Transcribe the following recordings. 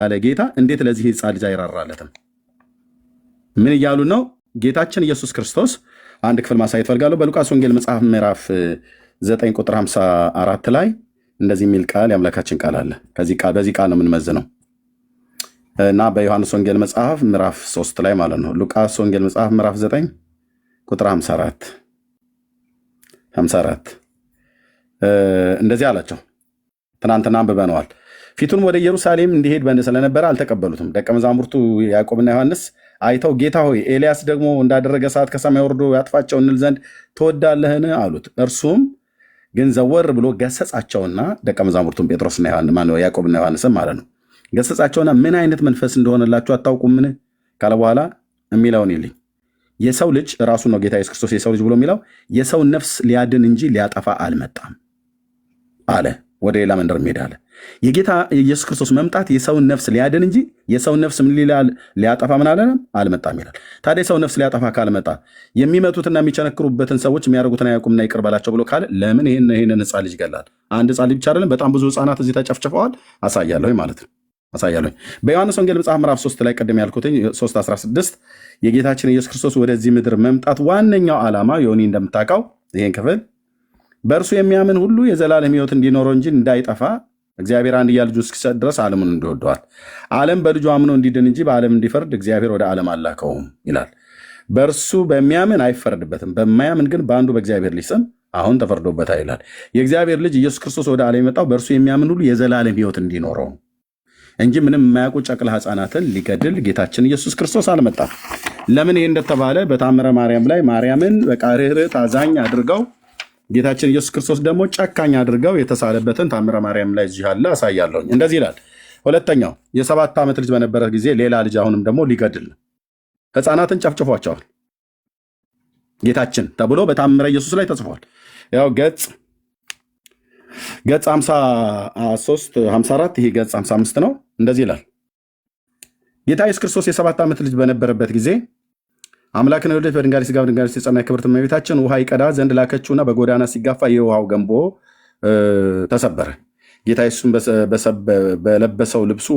ጌታ እንዴት ለዚህ ሕፃን ልጅ አይራራለትም? ምን እያሉ ነው? ጌታችን ኢየሱስ ክርስቶስ አንድ ክፍል ማሳየት ፈልጋለሁ። በሉቃስ ወንጌል መጽሐፍ ምዕራፍ 9 ቁጥር 54 ላይ እንደዚህ የሚል ቃል የአምላካችን ቃል አለ። በዚህ ቃል ነው የምንመዝነው እና በዮሐንስ ወንጌል መጽሐፍ ምዕራፍ 3 ላይ ማለት ነው። ሉቃስ ወንጌል መጽሐፍ ምዕራፍ 9 ቁጥር 54 54 እንደዚህ አላቸው። ትናንትና አንብበነዋል። ፊቱን ወደ ኢየሩሳሌም እንዲሄድ ስለነበረ አልተቀበሉትም። ደቀ መዛሙርቱ ያዕቆብና ዮሐንስ አይተው ጌታ ሆይ ኤልያስ ደግሞ እንዳደረገ እሳት ከሰማይ ወርዶ ያጥፋቸው እንል ዘንድ ትወዳለህን? አሉት። እርሱም ግን ዘወር ብሎ ገሰጻቸውና ደቀ መዛሙርቱን ጴጥሮስና ማነው ያዕቆብና ዮሐንስን ማለት ነው። ገሰጻቸውና ምን አይነት መንፈስ እንደሆነላችሁ አታውቁምን ካለ በኋላ የሚለውን ይልኝ የሰው ልጅ ራሱ ነው ጌታ ኢየሱስ ክርስቶስ የሰው ልጅ ብሎ የሚለው የሰው ነፍስ ሊያድን እንጂ ሊያጠፋ አልመጣም አለ። ወደ ሌላ መንደር ሄደ አለ። የጌታ ኢየሱስ ክርስቶስ መምጣት የሰውን ነፍስ ሊያድን እንጂ የሰውን ነፍስ ምን ሊላል ሊያጠፋ ምን አለ አልመጣም ይላል። ታዲያ የሰውን ነፍስ ሊያጠፋ ካልመጣ የሚመቱትና የሚቸነክሩበትን ሰዎች የሚያደርጉትን አያውቁምና ይቅር በላቸው ብሎ ካለ ለምን ይህንን ሕፃን ልጅ ይገላል? አንድ ሕፃን ልጅ ብቻ አይደለም፣ በጣም ብዙ ሕፃናት እዚህ ተጨፍጭፈዋል። አሳያለሁ ማለት ነው አሳያለሁ። በዮሐንስ ወንጌል መጽሐፍ ምዕራፍ 3 ላይ ቅድም ያልኩትኝ 3:16 የጌታችን ኢየሱስ ክርስቶስ ወደዚህ ምድር መምጣት ዋነኛው ዓላማ ዮኒ እንደምታውቀው ይህን ክፍል በእርሱ የሚያምን ሁሉ የዘላለም ሕይወት እንዲኖረው እንጂ እንዳይጠፋ እግዚአብሔር አንድያ ልጁን እስኪሰጥ ድረስ ዓለሙን እንዲወደዋል። ዓለም በልጁ አምኖ እንዲድን እንጂ በዓለም እንዲፈርድ እግዚአብሔር ወደ ዓለም አላከውም ይላል። በእርሱ በሚያምን አይፈረድበትም፣ በማያምን ግን በአንዱ በእግዚአብሔር ልጅ ስም አሁን ተፈርዶበታል ይላል። የእግዚአብሔር ልጅ ኢየሱስ ክርስቶስ ወደ ዓለም የመጣው በእርሱ የሚያምን ሁሉ የዘላለም ሕይወት እንዲኖረው እንጂ ምንም የማያውቁ ጨቅላ ሕፃናትን ሊገድል ጌታችን ኢየሱስ ክርስቶስ አልመጣም። ለምን ይሄ እንደተባለ በታምረ ማርያም ላይ ማርያምን በቃ ርኅርኅት አዛኝ አድርገው ጌታችን ኢየሱስ ክርስቶስ ደግሞ ጨካኝ አድርገው የተሳለበትን ታምረ ማርያም ላይ እዚህ አለ አሳያለሁኝ። እንደዚህ ይላል። ሁለተኛው የ7 ዓመት ልጅ በነበረ ጊዜ ሌላ ልጅ አሁንም ደግሞ ሊገድል ሕፃናትን ጨፍጭፏቸዋል ጌታችን ተብሎ በታምረ ኢየሱስ ላይ ተጽፏል። ያው ገጽ 53 54 ይሄ ገጽ 55 ነው። እንደዚህ ይላል። ጌታ ኢየሱስ ክርስቶስ የ7 ዓመት ልጅ በነበረበት ጊዜ አምላክን የወለደች በድንጋሌ ሥጋ በድንጋሌ ነፍስ የጸናች ክብርት እመቤታችን ውሃ ይቀዳ ዘንድ ላከችውና በጎዳና ሲጋፋ የውሃው ገንቦ ተሰበረ። ጌታ ኢየሱስም በለበሰው ልብሱ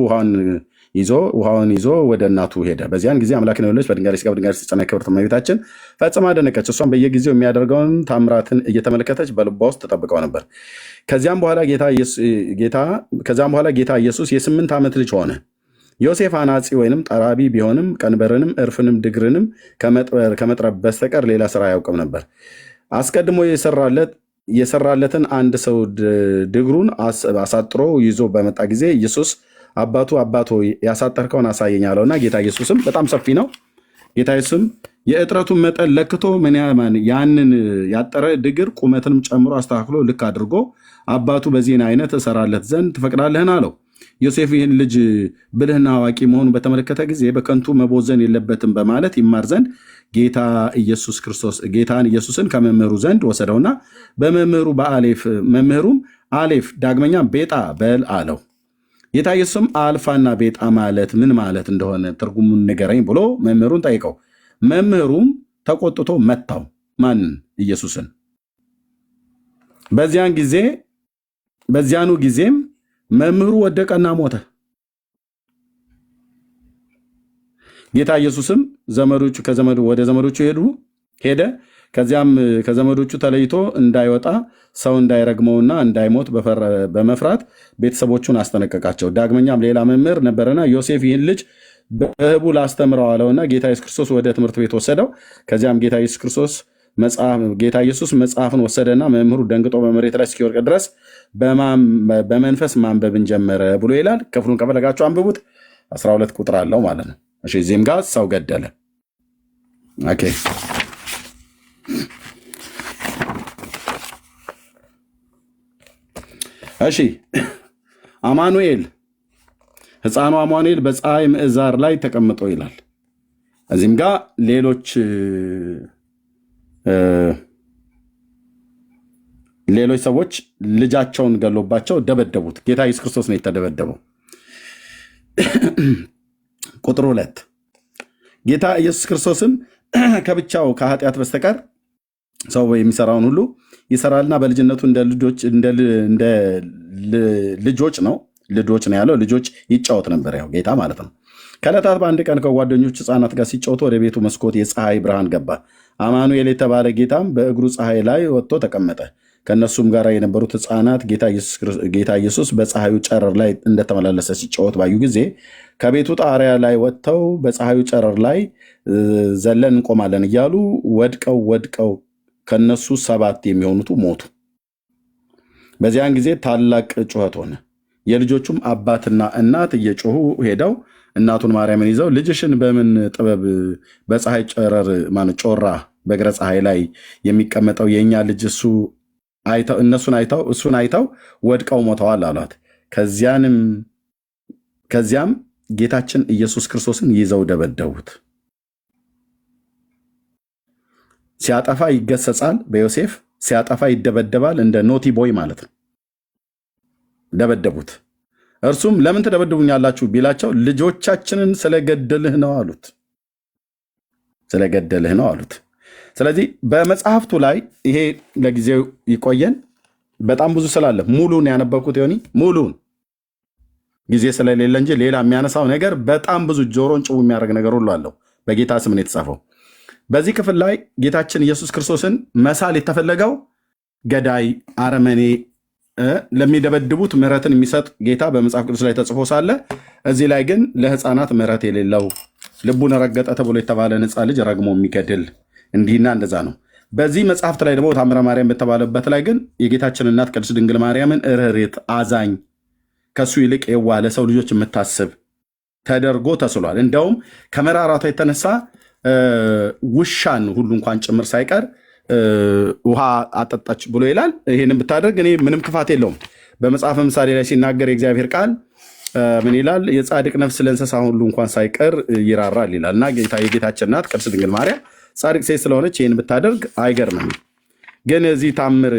ውሃውን ይዞ ወደ እናቱ ሄደ። በዚያን ጊዜ አምላክን የወለደች በድንጋሌ ሥጋ በድንጋሌ ነፍስ የጸናች ክብርት እመቤታችን ፈጽማ አደነቀች። እሷም በየጊዜው የሚያደርገውን ታምራትን እየተመለከተች በልቧ ውስጥ ተጠብቀው ነበር። ከዚያም በኋላ ጌታ ኢየሱስ የ8 ዓመት ልጅ ሆነ። ዮሴፍ አናጺ ወይንም ጠራቢ ቢሆንም ቀንበርንም እርፍንም ድግርንም ከመጥረብ በስተቀር ሌላ ስራ አያውቅም ነበር። አስቀድሞ የሰራለትን አንድ ሰው ድግሩን አሳጥሮ ይዞ በመጣ ጊዜ ኢየሱስ አባቱ አባት ሆይ ያሳጠርከውን አሳየኝ አለውና ጌታ ኢየሱስም በጣም ሰፊ ነው። ጌታ ኢየሱስም የእጥረቱን መጠን ለክቶ ምን ያህል ያንን ያጠረ ድግር ቁመትንም ጨምሮ አስተካክሎ ልክ አድርጎ አባቱ በዚህን አይነት እሰራለት ዘንድ ትፈቅዳለህን አለው። ዮሴፍ ይህን ልጅ ብልህና አዋቂ መሆኑን በተመለከተ ጊዜ በከንቱ መቦዘን የለበትም በማለት ይማር ዘንድ ጌታ ኢየሱስ ክርስቶስ ጌታን ኢየሱስን ከመምህሩ ዘንድ ወሰደውና በመምህሩ በአሌፍ መምህሩም አሌፍ ዳግመኛ ቤጣ በል አለው። ጌታ ኢየሱስም አልፋና ቤጣ ማለት ምን ማለት እንደሆነ ትርጉሙን ንገረኝ ብሎ መምህሩን ጠይቀው። መምህሩም ተቆጥቶ መታው። ማንን? ኢየሱስን። በዚያን ጊዜ በዚያኑ ጊዜም መምህሩ ወደቀና ሞተ። ጌታ ኢየሱስም ዘመዶቹ ከዘመዱ ወደ ዘመዶቹ ሄደ። ከዚያም ከዘመዶቹ ተለይቶ እንዳይወጣ ሰው እንዳይረግመውና እንዳይሞት በመፍራት ቤተሰቦቹን አስጠነቀቃቸው። ዳግመኛም ሌላ መምህር ነበረና ዮሴፍ ይህን ልጅ በህቡ ላስተምረው አለውና ጌታ ኢየሱስ ክርስቶስ ወደ ትምህርት ቤት ወሰደው። ከዚያም ጌታ ኢየሱስ ክርስቶስ ጌታ ኢየሱስ መጽሐፍን ወሰደና መምህሩ ደንግጦ በመሬት ላይ እስኪወድቅ ድረስ በመንፈስ ማንበብን ጀመረ ብሎ ይላል። ክፍሉን ከፈለጋችሁ አንብቡት። 12 ቁጥር አለው ማለት ነው። እሺ እዚህም ጋር ሰው ገደለ። Okay እሺ አማኑኤል ሕፃኑ አማኑኤል በፀሐይ ምዕዛር ላይ ተቀምጦ ይላል። እዚህም ጋር ሌሎች ሰዎች ልጃቸውን ገሎባቸው ደበደቡት። ጌታ ኢየሱስ ክርስቶስ ነው የተደበደበው። ቁጥር 2 ጌታ ኢየሱስ ክርስቶስም ከብቻው ከኃጢአት በስተቀር ሰው የሚሰራውን ሁሉ ይሰራልና በልጅነቱ እንደ ልጆች ነው። ልጆች ነው ያለው። ልጆች ይጫወት ነበር፣ ያው ጌታ ማለት ነው። ከዕለታት በአንድ ቀን ከጓደኞቹ ሕፃናት ጋር ሲጫወቱ ወደ ቤቱ መስኮት የፀሐይ ብርሃን ገባ። አማኑኤል የተባለ ጌታም በእግሩ ፀሐይ ላይ ወጥቶ ተቀመጠ። ከእነሱም ጋር የነበሩት ሕፃናት ጌታ ኢየሱስ በፀሐዩ ጨረር ላይ እንደተመላለሰ ሲጫወት ባዩ ጊዜ ከቤቱ ጣሪያ ላይ ወጥተው በፀሐዩ ጨረር ላይ ዘለን እንቆማለን እያሉ ወድቀው ወድቀው ከነሱ 7 የሚሆኑቱ ሞቱ። በዚያን ጊዜ ታላቅ ጩኸት ሆነ። የልጆቹም አባትና እናት እየጮሁ ሄደው እናቱን ማርያምን ይዘው ልጅሽን በምን ጥበብ በፀሐይ ጨረር ማነው ጮራ በእግረ ፀሐይ ላይ የሚቀመጠው የእኛ ልጅ እሱ አይተው እነሱን አይተው እሱን አይተው ወድቀው ሞተዋል አሏት። ከዚያም ጌታችን ኢየሱስ ክርስቶስን ይዘው ደበደቡት። ሲያጠፋ ይገሰጻል በዮሴፍ ሲያጠፋ ይደበደባል። እንደ naughty boy ማለት ነው። ደበደቡት። እርሱም ለምን ትደበድቡኛላችሁ ቢላቸው ልጆቻችንን ስለገደልህ ነው አሉት። ስለገደልህ ነው አሉት። ስለዚህ በመጽሐፍቱ ላይ ይሄ ለጊዜው ይቆየን። በጣም ብዙ ስላለ ሙሉን ያነበብኩት ዮኒ ሙሉን ጊዜ ስለሌለ እንጂ ሌላ የሚያነሳው ነገር በጣም ብዙ ጆሮን ጭው የሚያደርግ ነገር ሁሉ አለው። በጌታ ስም ነው የተጻፈው። በዚህ ክፍል ላይ ጌታችን ኢየሱስ ክርስቶስን መሳል የተፈለገው ገዳይ፣ አረመኔ፣ ለሚደበድቡት ምሕረትን የሚሰጥ ጌታ በመጽሐፍ ቅዱስ ላይ ተጽፎ ሳለ እዚህ ላይ ግን ለሕፃናት ምሕረት የሌለው ልቡን ረገጠ ተብሎ የተባለን ሕፃን ልጅ ረግሞ የሚገድል እንዲህና እንደዛ ነው። በዚህ መጽሐፍት ላይ ደግሞ ታምረ ማርያም በተባለበት ላይ ግን የጌታችን እናት ቅድስት ድንግል ማርያምን ርኅርኅት፣ አዛኝ፣ ከሱ ይልቅ የዋህ ለሰው ልጆች የምታስብ ተደርጎ ተስሏል። እንደውም ከመራራቷ የተነሳ ውሻን ሁሉ እንኳን ጭምር ሳይቀር ውሃ አጠጣች ብሎ ይላል። ይህንን ብታደርግ እኔ ምንም ክፋት የለውም። በመጽሐፈ ምሳሌ ላይ ሲናገር የእግዚአብሔር ቃል ምን ይላል? የጻድቅ ነፍስ ለእንስሳ ሁሉ እንኳን ሳይቀር ይራራል ይላል። እና የጌታችን እናት ቅድስት ድንግል ማርያም ጻድቅ ሴት ስለሆነች ይህን ብታደርግ አይገርምም። ግን እዚህ ታምር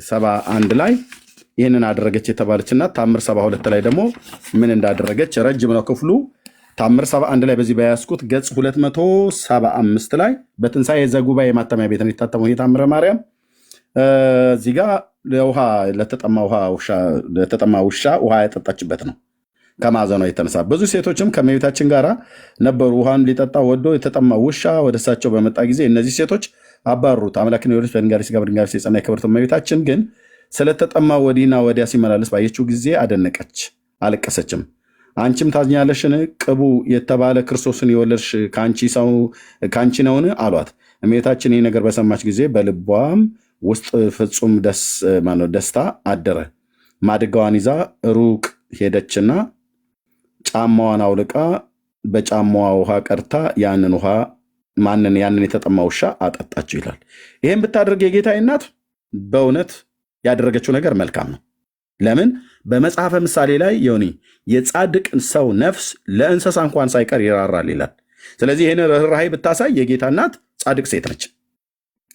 71 ላይ ይህንን አደረገች የተባለች እናት ታምር 72 ላይ ደግሞ ምን እንዳደረገች ረጅም ነው ክፍሉ። ታምር 71 ላይ በዚህ በያዝኩት ገጽ 275 ላይ በትንሣኤ ዘጉባኤ ማተሚያ ቤት ነው የታተመው ይሄ ታምረ ማርያም። እዚህ ጋር ለውሃ ለተጠማ ውሃ ውሻ ለተጠማ ውሻ ውሃ ያጠጣችበት ነው። ከማዘኗ የተነሳ ብዙ ሴቶችም ከእመቤታችን ጋር ነበሩ። ውሃን ሊጠጣ ወዶ የተጠማ ውሻ ወደ እሳቸው በመጣ ጊዜ እነዚህ ሴቶች አባረሩት። አምላክን የወለደች በድንጋሌ ሥጋ በድንጋሌ ነፍስ የጸና የክብርት እመቤታችን ግን ስለተጠማ ወዲህና ወዲያ ሲመላለስ ባየችው ጊዜ አደነቀች፣ አለቀሰችም። አንቺም ታዝኛለሽን? ቅቡ የተባለ ክርስቶስን የወለድሽ ከአንቺ ነውን? አሏት። እመቤታችን ይህ ነገር በሰማች ጊዜ በልቧም ውስጥ ፍጹም ደስታ አደረ። ማድጋዋን ይዛ ሩቅ ሄደችና ጫማዋን አውልቃ በጫማዋ ውሃ ቀድታ ያንን ውሃ ማንን ያንን የተጠማ ውሻ አጠጣችው ይላል። ይህን ብታደርግ የጌታዬ እናት በእውነት ያደረገችው ነገር መልካም ነው። ለምን? በመጽሐፈ ምሳሌ ላይ ዮኒ የጻድቅ ሰው ነፍስ ለእንስሳ እንኳን ሳይቀር ይራራል ይላል። ስለዚህ ይህን ርኅራኄ ብታሳይ የጌታ እናት ጻድቅ ሴት ነች።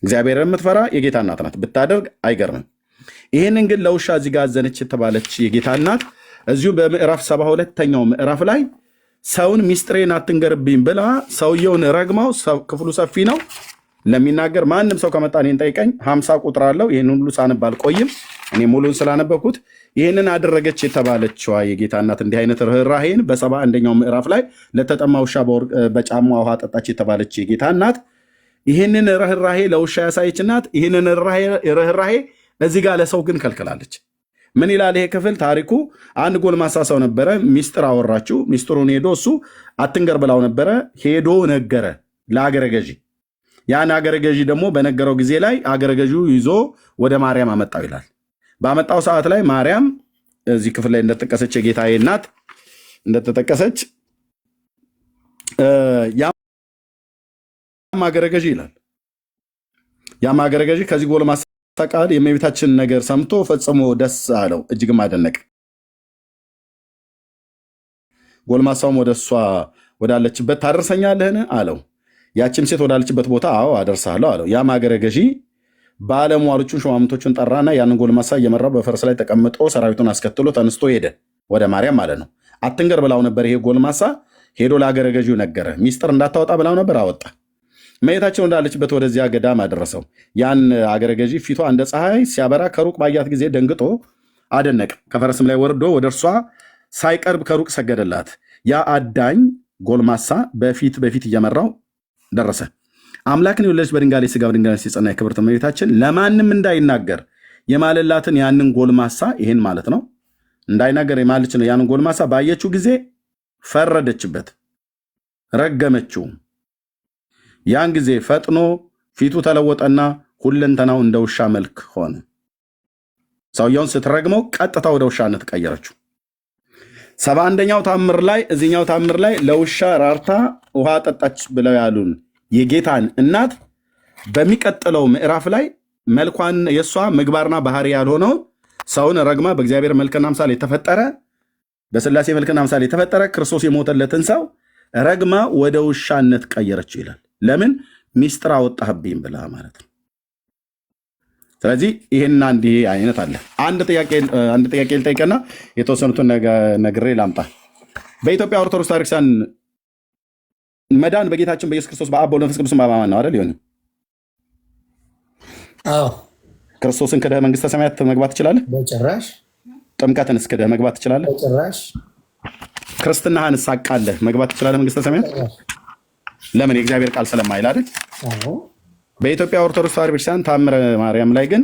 እግዚአብሔርን የምትፈራ የጌታ እናት ናት። ብታደርግ አይገርምም። ይህንን ግን ለውሻ እዚህ ጋር አዘነች የተባለች የጌታ እናት እዚሁ በምዕራፍ 72ኛው ምዕራፍ ላይ ሰውን ሚስጥሬን አትንገርብኝ ብላ ሰውየውን ረግማው፣ ክፍሉ ሰፊ ነው ለሚናገር ማንም ሰው ከመጣ እኔን ጠይቀኝ። 50 ቁጥር አለው። ይህንን ሁሉ ሳነብ አልቆይም። እኔ ሙሉን ስላነበብኩት ይህንን አደረገች የተባለችዋ የጌታ እናት እንዲህ አይነት ርኅራሄን በ71ኛው ምዕራፍ ላይ ለተጠማ ውሻ በጫማ ውሃ ጠጣች የተባለች የጌታ እናት ይህንን ርኅራሄ ለውሻ ያሳየች እናት ይህንን ርኅራሄ እዚህ ጋር ለሰው ግን ከልክላለች። ምን ይላል ይሄ ክፍል? ታሪኩ አንድ ጎልማሳ ሰው ነበረ። ሚስጥር አወራችው። ሚስጥሩን ሄዶ እሱ አትንገር ብላው ነበረ። ሄዶ ነገረ ለአገረ ገዢ። ያን አገረ ገዢ ደግሞ በነገረው ጊዜ ላይ አገረ ገዢው ይዞ ወደ ማርያም አመጣው ይላል። ባመጣው ሰዓት ላይ ማርያም እዚህ ክፍል ላይ እንደተጠቀሰች የጌታዬ እናት እንደተጠቀሰች ያም አገረ ገዢ ይላል። ያም አገረ ገዢ ከዚህ ጎልማሳ ቃል የእመቤታችን ነገር ሰምቶ ፈጽሞ ደስ አለው፣ እጅግም አደነቀ። ጎልማሳውም ወደ እሷ ወዳለችበት ታደርሰኛለህን አለው። ያችም ሴት ወዳለችበት ቦታ አዎ አደርሳለሁ አለው። ያም አገረ ገዢ ባለሟሎቹን ሹማምንቶቹን ጠራና ያንን ጎልማሳ እየመራው በፈረስ ላይ ተቀምጦ ሰራዊቱን አስከትሎ ተነስቶ ሄደ፣ ወደ ማርያም ማለት ነው። አትንገር ብላው ነበር። ይሄ ጎልማሳ ሄዶ ለአገረ ገዢው ነገረ። ሚስጥር እንዳታወጣ ብላው ነበር፣ አወጣ። እመቤታችን ወዳለችበት ወደዚያ ገዳም አደረሰው። ያን አገረ ገዢ ፊቷ እንደ ፀሐይ ሲያበራ ከሩቅ ባያት ጊዜ ደንግጦ አደነቀ። ከፈረስም ላይ ወርዶ ወደ እርሷ ሳይቀርብ ከሩቅ ሰገደላት። ያ አዳኝ ጎልማሳ በፊት በፊት እየመራው ደረሰ። አምላክን የወለደች በድንጋሌ ስጋ በድንጋሌ ነፍስ የጸና የክብርት እመቤታችን ለማንም እንዳይናገር የማለላትን ያንን ጎልማሳ፣ ይህን ማለት ነው፣ እንዳይናገር የማለችን ያንን ጎልማሳ ባየችው ጊዜ ፈረደችበት፣ ረገመችው። ያን ጊዜ ፈጥኖ ፊቱ ተለወጠና ሁለንተናው እንደ ውሻ መልክ ሆነ። ሰውየውን ስትረግመው ቀጥታ ወደ ውሻነት ቀየረችው። 71ኛው ታምር ላይ፣ እዚኛው ታምር ላይ ለውሻ ራርታ ውሃ ጠጣች ብለው ያሉን የጌታን እናት በሚቀጥለው ምዕራፍ ላይ መልኳን የእሷ ምግባርና ባህሪ ያልሆነውን ሰውን ረግማ በእግዚአብሔር መልክና አምሳል የተፈጠረ፣ በስላሴ መልክና አምሳል የተፈጠረ፣ ክርስቶስ የሞተለትን ሰው ረግማ ወደ ውሻነት ቀየረችው ይላል። ለምን? ሚስጥር አወጣህብኝ ብላ ማለት ነው። ስለዚህ ይሄና እንዲህ አይነት አለ። አንድ ጥያቄ ልጠይቅና የተወሰኑትን ነግሬ ላምጣ። በኢትዮጵያ ኦርቶዶክስ ቤተክርስቲያን መዳን በጌታችን በኢየሱስ ክርስቶስ በአብ በወልድ በመንፈስ ቅዱስ በማመን ነው አይደል? ይሆን? አዎ። ክርስቶስን ክደህ መንግስተ ሰማያት መግባት ትችላለህ? በጭራሽ። ጥምቀትን ክደህ መግባት ትችላለህ? በጭራሽ። ክርስትናህን ሳቃለህ መግባት ትችላለህ መንግስተ ሰማያት? በጭራሽ። ለምን? የእግዚአብሔር ቃል ስለማይል አይደል? አዎ። በኢትዮጵያ ኦርቶዶክስ ተዋሕዶ ቤተክርስቲያን ታምረ ማርያም ላይ ግን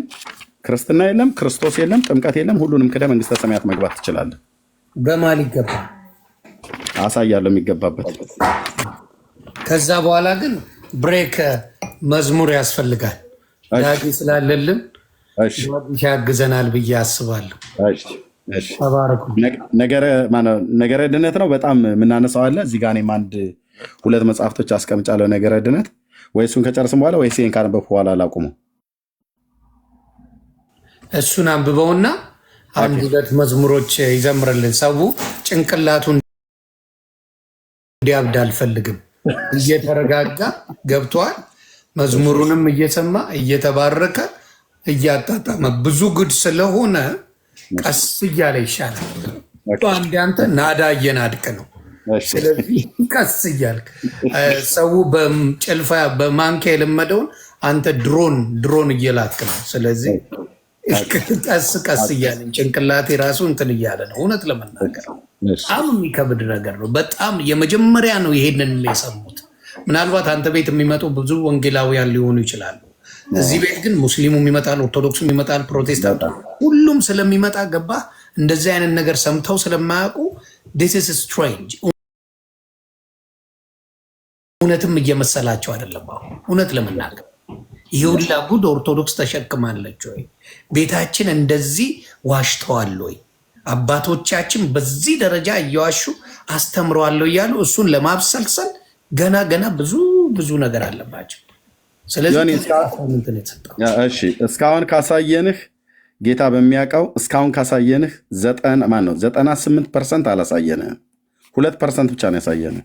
ክርስትና የለም፣ ክርስቶስ የለም፣ ጥምቀት የለም። ሁሉንም ክደህ መንግስተ ሰማያት መግባት ትችላለህ። በማል ይገባል። አሳያለሁ የሚገባበት። ከዛ በኋላ ግን break መዝሙር ያስፈልጋል። ዳጊ ስላለልን ዳጊ ያግዘናል ብዬ አስባለሁ። እሺ። ተባረኩ። ነገረ ድነት ነው በጣም የምናነሳው አለ። እዚህ ጋር እኔም አንድ ሁለት መጽሐፍቶች አስቀምጫለሁ። ነገረ ድነት ወይ እሱን ከጨርስም በኋላ ወይ ይሄን ካነበብኩ በኋላ ላቁመው። እሱን አንብበውና አንድ ሁለት መዝሙሮች ይዘምርልን። ሰው ጭንቅላቱ እንዲያብድ አልፈልግም። እየተረጋጋ ገብቷል። መዝሙሩንም እየሰማ እየተባረከ እያጣጣመ ብዙ ጉድ ስለሆነ ቀስ እያለ ይሻላል። አንድ አንተ ናዳ እየናድቅ ነው። ስለዚህ ቀስ እያልክ ሰው በጭልፋ በማንኪያ የለመደውን አንተ ድሮን ድሮን እየላክ ነው። ስለዚህ ቀስ ቀስ እያለን ጭንቅላቴ ራሱ እንትን እያለ ነው። እውነት ለመናገር በጣም የሚከብድ ነገር ነው። በጣም የመጀመሪያ ነው ይሄንን የሰሙት። ምናልባት አንተ ቤት የሚመጡ ብዙ ወንጌላውያን ሊሆኑ ይችላሉ። እዚህ ቤት ግን ሙስሊሙም ይመጣል፣ ኦርቶዶክሱም ይመጣል፣ ፕሮቴስታንቱ ሁሉም ስለሚመጣ ገባ እንደዚህ አይነት ነገር ሰምተው ስለማያውቁ this is strange፣ እውነትም እየመሰላቸው አይደለም። አሁን እውነት ለመናገር ይህ ሁላ ጉድ ኦርቶዶክስ ተሸክማለች ወይ? ቤታችን እንደዚህ ዋሽተዋል ወይ? አባቶቻችን በዚህ ደረጃ እየዋሹ አስተምረዋለሁ እያሉ እሱን ለማብሰልሰል ገና ገና ብዙ ብዙ ነገር አለባቸው። ስለዚህ እንትን የተሰጠው እሺ፣ እስካሁን ካሳየንህ ጌታ በሚያውቀው እስካሁን ካሳየንህ ዘጠና ማን ነው 98% አላሳየንህም። 2% ብቻ ነው ያሳየንህ።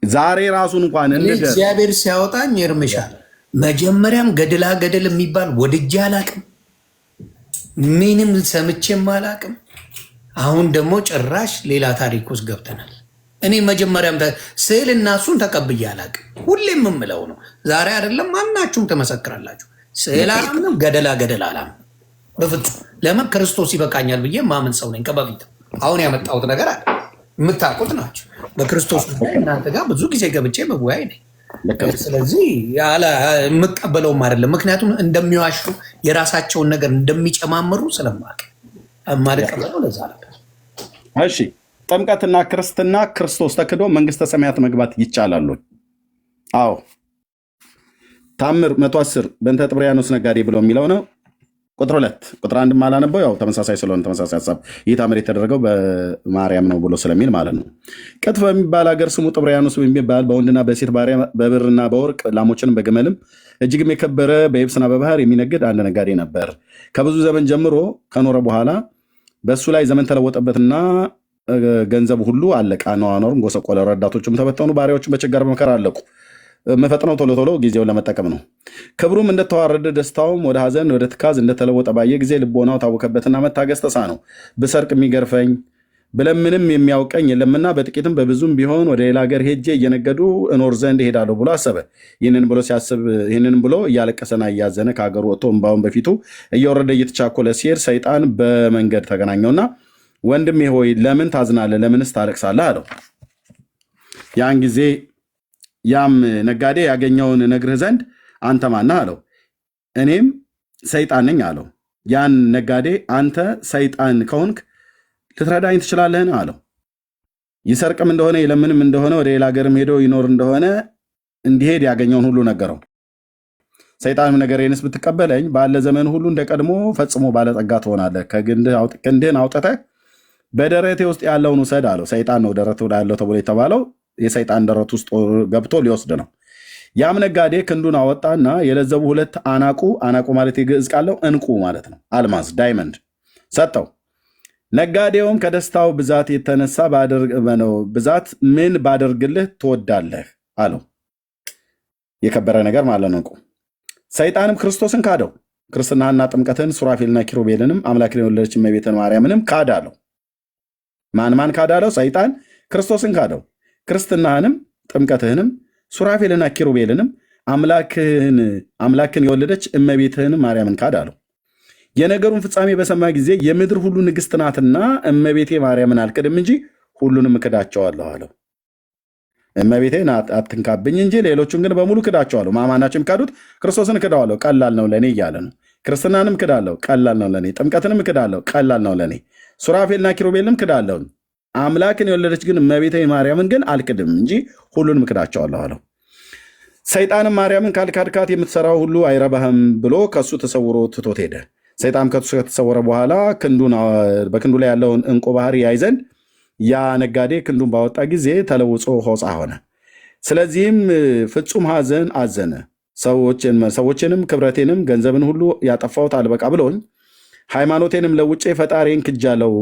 ዛሬ ራሱን እንኳን እኔ እንደር እግዚአብሔር ሲያወጣኝ እርምሻል። መጀመሪያም ገድላ ገድል የሚባል ወድጄ አላቅም፣ ምንም ሰምቼም አላቅም። አሁን ደግሞ ጭራሽ ሌላ ታሪክ ውስጥ ገብተናል። እኔ መጀመሪያም ስዕል እና እሱን ተቀብዬ አላቅም። ሁሌም የምለው ነው። ዛሬ አይደለም ማናችሁም ትመሰክራላችሁ። ስዕል አላምንም፣ ገደላ ገደል አላምንም በፍጹም። ለምን? ክርስቶስ ይበቃኛል ብዬ ማምን ሰው ነኝ ከበፊት። አሁን ያመጣሁት ነገር አለ የምታውቁት ናቸው። በክርስቶስ ጉዳይ እናንተ ጋር ብዙ ጊዜ ገብቼ መወያይ ነኝ። ስለዚህ የምቀበለውም አይደለም። ምክንያቱም እንደሚዋሹ የራሳቸውን ነገር እንደሚጨማምሩ ስለማውቅ የማልቀበለው ለዛ ነበር። እሺ፣ ጥምቀትና ክርስትና ክርስቶስ ተክዶ መንግስተ ሰማያት መግባት ይቻላል ወይ? አዎ። ታምር 110 በእንተ ጥብርያኖስ ነጋዴ ብሎ የሚለው ነው። ቁጥር 2፣ ቁጥር 1 አላነበው፣ ያው ተመሳሳይ ስለሆነ ተመሳሳይ ሀሳብ፣ ይህ ታምር የተደረገው በማርያም ነው ብሎ ስለሚል ማለት ነው። ቅጥፍ በሚባል ሀገር ስሙ ጥብርያኖስ በሚባል በወንድና በሴት ባሪያ በብርና በወርቅ ላሞችንም በግመልም እጅግም የከበረ በየብስና በባህር የሚነግድ አንድ ነጋዴ ነበር። ከብዙ ዘመን ጀምሮ ከኖረ በኋላ በእሱ ላይ ዘመን ተለወጠበትና ገንዘቡ ሁሉ አለቀ። አኗኗሩም ጎሰቆለ። ረዳቶቹም ተበተኑ፣ ባሪያዎቹም በችጋር በመከራ አለቁ። መፈጥነው ቶሎ ቶሎ ጊዜውን ለመጠቀም ነው። ክብሩም እንደተዋረደ ደስታውም ወደ ሐዘን ወደ ትካዝ እንደተለወጠ ባየ ጊዜ ልቦናው ታወከበትና መታገስ ተሳነው። ብሰርቅ የሚገርፈኝ ብለምንም የሚያውቀኝ የለምና በጥቂትም በብዙም ቢሆን ወደ ሌላ ሀገር ሄጄ እየነገዱ እኖር ዘንድ እሄዳለሁ ብሎ አሰበ። ይህንን ብሎ ሲያስብ ይህንን ብሎ እያለቀሰና እያዘነ ከሀገሩ ወጥቶ እንባውን በፊቱ እየወረደ እየተቻኮለ ሲሄድ ሰይጣን በመንገድ ተገናኘውና ወንድሜ ሆይ ለምን ታዝናለህ? ለምንስ ታለቅሳለህ? አለው። ያን ጊዜ ያም ነጋዴ ያገኘውን እነግርህ ዘንድ አንተ ማነህ? አለው። እኔም ሰይጣን ነኝ አለው። ያን ነጋዴ አንተ ሰይጣን ከሆንክ ልትረዳኝ ትችላለህን? አለው። ይሰርቅም እንደሆነ ይለምንም እንደሆነ ወደ ሌላ ሀገርም ሄዶ ይኖር እንደሆነ እንዲሄድ ያገኘውን ሁሉ ነገረው። ሰይጣንም ነገሬንስ ብትቀበለኝ ባለ ዘመን ሁሉ እንደ ቀድሞ ፈጽሞ ባለጠጋ ትሆናለህ። ክንድህን አውጥተህ በደረቴ ውስጥ ያለውን ውሰድ አለው። ሰይጣን ነው ደረቱ ላይ ያለው ተብሎ የተባለው፣ የሰይጣን ደረት ውስጥ ገብቶ ሊወስድ ነው። ያም ነጋዴ ክንዱን አወጣና የለዘቡ ሁለት አናቁ፣ አናቁ ማለት የግዕዝ ቃል ነው፣ እንቁ ማለት ነው፣ አልማዝ diamond ሰጠው። ነጋዴውም ከደስታው ብዛት የተነሳ ብዛት ምን ባደርግልህ ትወዳለህ አለው። የከበረ ነገር ማለት ነው እንቁ። ሰይጣንም ክርስቶስን ካደው። ክርስትናህና ጥምቀትን ሱራፌልና ኪሩቤልንም አምላክን የወለደች እመቤትን ማርያምንም ካድ አለው። ማን ማን ካድ አለው? ሰይጣን ክርስቶስን ካደው። ክርስትናህንም ጥምቀትህንም ሱራፌልና ኪሩቤልንም አምላክን የወለደች እመቤትህንም ማርያምን ካድ አለው። የነገሩን ፍጻሜ በሰማ ጊዜ የምድር ሁሉ ንግሥት ናትና እመቤቴ ማርያምን አልክድም እንጂ ሁሉንም እክዳቸዋለሁ አለው። እመቤቴን አትንካብኝ እንጂ ሌሎቹን ግን በሙሉ ክዳቸዋለሁ። ማማናቸው የሚካዱት ክርስቶስን እክደዋለሁ፣ ቀላል ነው ለእኔ እያለ ነው። ክርስትናንም እክዳለሁ፣ ቀላል ነው ለእኔ። ጥምቀትንም እክዳለሁ፣ ቀላል ነው ለእኔ። ሱራፌልና ኪሩቤልንም እክዳለሁ። አምላክን የወለደች ግን እመቤቴ ማርያምን ግን አልክድም እንጂ ሁሉንም እክዳቸዋለሁ አለው። ሰይጣንም ማርያምን ካልካድካት የምትሰራው ሁሉ አይረባህም ብሎ ከእሱ ተሰውሮ ትቶት ሄደ። ሰይጣን ከእሱ ከተሰወረ በኋላ በክንዱ ላይ ያለውን ዕንቁ ባህር ያይ ዘንድ ያ ነጋዴ ክንዱን ባወጣ ጊዜ ተለውጾ ሆጻ ሆነ። ስለዚህም ፍጹም ሐዘን አዘነ። ሰዎችንም ክብረቴንም ገንዘብን ሁሉ ያጠፋሁት አልበቃ ብሎኝ ሃይማኖቴንም ለውጬ ፈጣሪን ክጃለው፣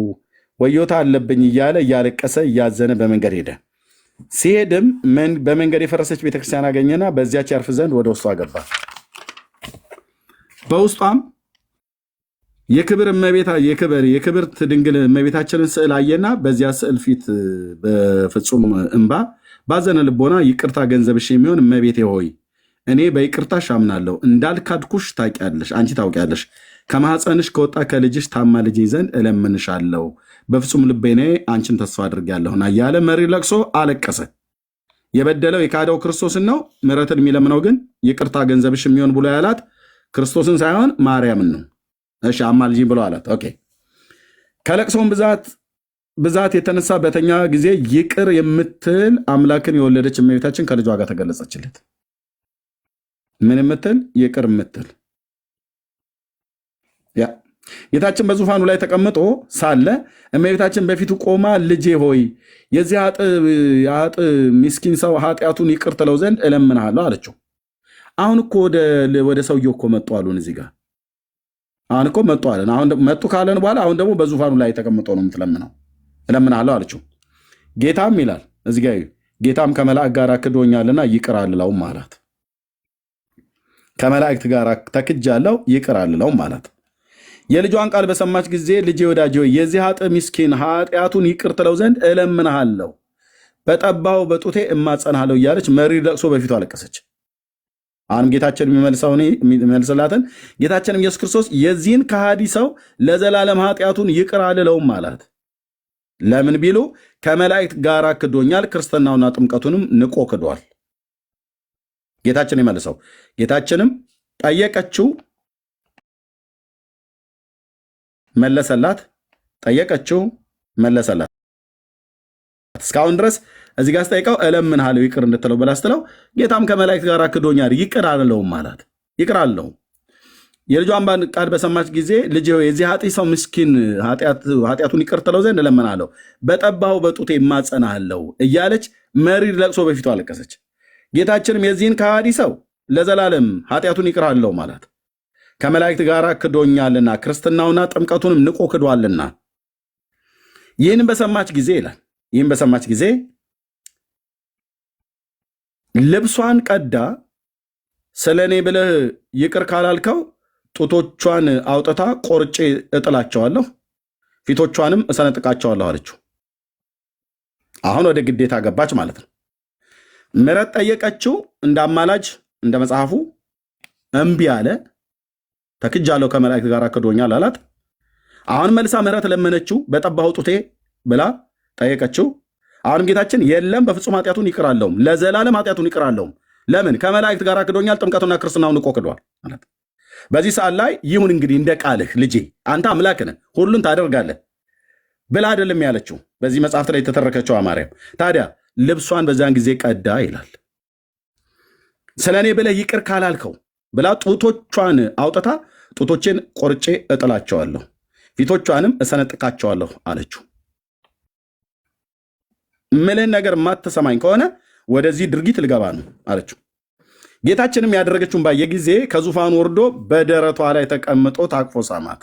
ወዮታ አለብኝ እያለ እያለቀሰ እያዘነ በመንገድ ሄደ። ሲሄድም በመንገድ የፈረሰች ቤተክርስቲያን አገኘና በዚያች ያርፍ ዘንድ ወደ ውስጧ ገባ። በውስጧም የክብር እመቤታ የክብር የክብርት ድንግል እመቤታችንን ስዕል አየና በዚያ ስዕል ፊት በፍጹም እንባ ባዘነ ልቦና ይቅርታ ገንዘብሽ የሚሆን እመቤቴ ሆይ እኔ በይቅርታሽ አምናለሁ፣ እንዳልካድኩሽ ታውቂያለሽ፣ አንቺ ታውቂያለሽ። ከማኅፀንሽ ከወጣ ከልጅሽ ታማልጂኝ ዘንድ እለምንሻለሁ፣ በፍጹም ልቤ እኔ አንቺን ተስፋ አድርጌያለሁና እያለ መሪር ለቅሶ አለቀሰ። የበደለው የካደው ክርስቶስን ነው። ምሕረትን የሚለምነው ግን ይቅርታ ገንዘብሽ የሚሆን ብሎ ያላት ክርስቶስን ሳይሆን ማርያምን ነው። እሺ አማልጂኝ ብሎ አላት። Okay። ከለቅሶም ብዛት ብዛት የተነሳ በተኛ ጊዜ ይቅር የምትል አምላክን የወለደች እመቤታችን ከልጇ ጋር ተገለጸችለት። ምን የምትል? ይቅር የምትል። ያ ጌታችን በዙፋኑ ላይ ተቀምጦ ሳለ እመቤታችን በፊቱ ቆማ ልጄ ሆይ የዚህ ኃጥእ ምስኪን ሰው ኃጢአቱን ይቅር ትለው ዘንድ እለምንሃለሁ አለችው። አሁን እኮ ወደ ሰውየው እኮ መጡ አሉን። እዚህ ጋር አሁን እኮ መጡ አለን። አሁን መጡ ካለን በኋላ አሁን ደግሞ በዙፋኑ ላይ ተቀምጦ ነው የምትለምነው። እለምንሃለሁ አለችው። ጌታም ይላል እዚህ ጋር፣ ጌታም ከመላእክት ጋር ክዶኛልና ይቅር አልለውም አላት። ከመላእክት ጋር ተክጃለሁ ይቅር አልለውም አላት። የልጇን ቃል በሰማች ጊዜ ልጄ ወዳጄ ሆይ የዚህ ኃጥእ ምስኪን ኃጢአቱን ይቅር ትለው ዘንድ እለምንሃለሁ፣ በጠባው በጡቴ እማጸንሃለሁ እያለች መሪር ለቅሶ በፊቱ አለቀሰች። አሁንም ጌታችን የሚመልስላትን ጌታችንም ኢየሱስ ክርስቶስ የዚህን ከሃዲ ሰው ለዘላለም ኃጢአቱን ይቅር አልለውም አላት። ለምን ቢሉ ከመላእክት ጋር ክዶኛል፣ ክርስትናውና ጥምቀቱንም ንቆ ክዷል። ጌታችን ይመልሰው። ጌታችንም ጠየቀችው፣ መለሰላት። ጠየቀችው፣ መለሰላት። እስካሁን ድረስ እዚህ ጋር ስጠይቀው እለምንሃለሁ ይቅር እንድትለው ብላ ስትለው ጌታም ከመላእክት ጋር ክዶኛል ይቅር አልለውም አላት። ይቅር አልለውም። የልጇን ቃል በሰማች ጊዜ ልጄ ሆይ የዚህ ኃጢ ሰው ምስኪን ኃጢአቱን ይቅር ትለው ዘንድ እለምንሃለሁ፣ በጠባው በጡቴ እማጸናሃለሁ እያለች መሪር ለቅሶ በፊቱ አለቀሰች። ጌታችንም የዚህን ከሃዲ ሰው ለዘላለም ኃጢአቱን ይቅር አልለውም አላት። ከመላእክት ጋር ክዶኛልና ክርስትናውና ጥምቀቱንም ንቆ ክዷልና። ይህን በሰማች ጊዜ ይላል፣ ይህን በሰማች ጊዜ ልብሷን ቀዳ ስለ እኔ ብለህ ይቅር ካላልከው ጡቶቿን አውጥታ ቆርጬ እጥላቸዋለሁ፣ ፊቶቿንም እሰነጥቃቸዋለሁ አለችው። አሁን ወደ ግዴታ ገባች ማለት ነው። ምሕረት ጠየቀችው እንደ አማላጅ እንደ መጽሐፉ፣ እምቢ አለ። ተክጃለሁ ከመላእክት ጋር ክዶኛል አላት። አሁን መልሳ ምሕረት ለመነችው፣ በጠባው ጡቴ ብላ ጠየቀችው። አሁንም ጌታችን የለም በፍጹም ኃጢአቱን ይቅር አለውም፣ ለዘላለም ኃጢአቱን ይቅር አለውም። ለምን? ከመላእክት ጋር ክዶኛል፣ ጥምቀቱና ክርስትናውን ንቆ ክዷል አላት። በዚህ ሰዓት ላይ ይሁን እንግዲህ እንደ ቃልህ ልጄ፣ አንተ አምላክ ነህ፣ ሁሉን ታደርጋለህ ብላ አይደለም ያለችው። በዚህ መጽሐፍት ላይ የተተረከችው ማርያም ታዲያ ልብሷን በዚያን ጊዜ ቀዳ ይላል። ስለ እኔ ብለህ ይቅር ካላልከው ብላ ጡቶቿን አውጥታ ጡቶቼን ቆርጬ እጥላቸዋለሁ፣ ፊቶቿንም እሰነጥቃቸዋለሁ አለችው። ምልህን ነገር የማትሰማኝ ከሆነ ወደዚህ ድርጊት ልገባ ነው አለችው። ጌታችንም ያደረገችውን ባየ ጊዜ ከዙፋኑ ወርዶ በደረቷ ላይ ተቀምጦ ታቅፎ ሳማት።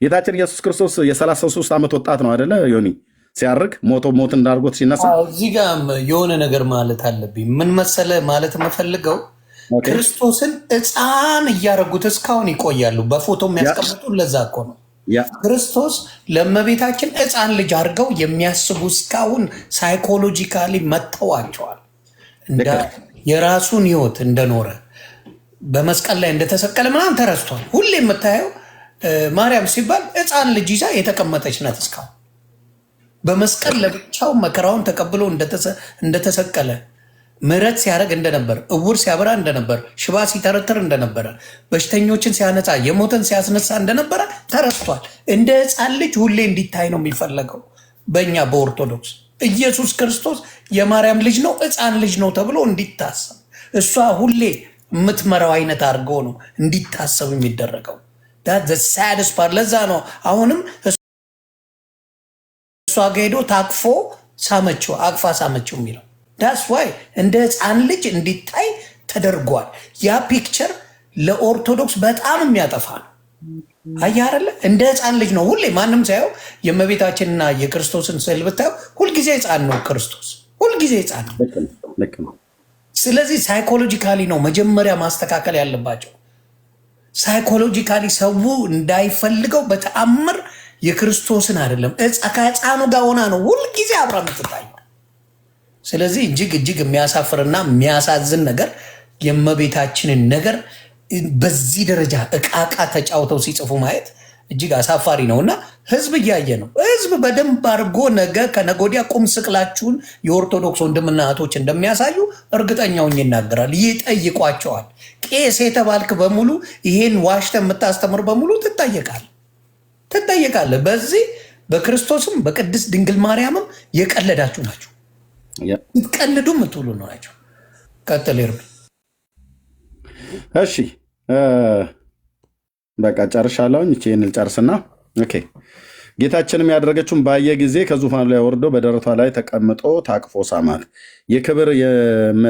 ጌታችን ኢየሱስ ክርስቶስ የ33 ዓመት ወጣት ነው አደለ ዮኒ? ሲያርግ ሞቶ ሞት እንዳርጎት ሲነሳ እዚህ ጋር የሆነ ነገር ማለት አለብኝ። ምን መሰለ ማለት የምፈልገው ክርስቶስን ሕፃን እያደረጉት እስካሁን ይቆያሉ። በፎቶ የሚያስቀምጡ ለዛ እኮ ነው። ክርስቶስ ለእመቤታችን ሕፃን ልጅ አድርገው የሚያስቡ እስካሁን psychologically መተዋቸዋል። የራሱን ሕይወት እንደኖረ በመስቀል ላይ እንደተሰቀለ ምናምን ተረስቷል። ሁሌ የምታየው ማርያም ሲባል ሕፃን ልጅ ይዛ የተቀመጠች ናት። እስካሁን በመስቀል ለብቻው መከራውን ተቀብሎ እንደተሰቀለ፣ ምሕረት ሲያደርግ እንደነበር፣ እውር ሲያበራ እንደነበር፣ ሽባ ሲተረትር እንደነበረ፣ በሽተኞችን ሲያነጻ፣ የሞተን ሲያስነሳ እንደነበረ ተረስቷል። እንደ ሕፃን ልጅ ሁሌ እንዲታይ ነው የሚፈለገው። በእኛ በኦርቶዶክስ ኢየሱስ ክርስቶስ የማርያም ልጅ ነው፣ ሕፃን ልጅ ነው ተብሎ እንዲታሰብ፣ እሷ ሁሌ የምትመራው አይነት አድርገው ነው እንዲታሰብ የሚደረገው። Saddest part ለዛ ነው አሁንም እሷ ጋ ሄዶ ታቅፎ ሳመችው፣ አቅፋ ሳመችው የሚለው። That's why እንደ ህፃን ልጅ እንዲታይ ተደርጓል። ያ picture ለኦርቶዶክስ በጣም የሚያጠፋ ነው። አየህ አይደለ? እንደ ህፃን ልጅ ነው ሁሌ ማንም ሳየው የእመቤታችንና የክርስቶስን ስዕል ብታየው ሁልጊዜ ህፃን ነው ክርስቶስ፣ ሁልጊዜ ህፃን ነው። ልክ ነው። ስለዚህ psychologically ነው መጀመሪያ ማስተካከል ያለባቸው። Psychologically ሰው እንዳይፈልገው በተአምር የክርስቶስን አይደለም ከህፃኑ ጋር ሆና ነው ሁልጊዜ አብራ የምትታየው። ስለዚህ እጅግ እጅግ የሚያሳፍርና የሚያሳዝን ነገር የእመቤታችንን ነገር በዚህ ደረጃ እቃቃ ተጫውተው ሲጽፉ ማየት እጅግ አሳፋሪ ነው እና ህዝብ እያየ ነው። ህዝብ በደንብ አድርጎ ነገ ከነገ ወዲያ ቁም ስቅላችሁን የኦርቶዶክስ ወንድምና እህቶች እንደሚያሳዩ እርግጠኛ ሆኜ ይናገራል። ይጠይቋቸዋል። ቄስ የተባልክ በሙሉ፣ ይሄን ዋሽተ የምታስተምር በሙሉ ትጠየቃለህ፣ ትጠየቃለህ። በዚህ በክርስቶስም በቅድስት ድንግል ማርያምም የቀለዳችሁ ናችሁ። ስትቀልዱ የምትውሉ ናቸው። ቀጥል ኤርሚ። እሺ፣ በቃ ጨርሻለሁኝ። ይህን ልጨርስና okay። ጌታችንም ያደረገችውን ባየ ጊዜ ከዙፋኑ ላይ ወርዶ በደረቷ ላይ ተቀምጦ ታቅፎ ሳማት። የክብር የእመ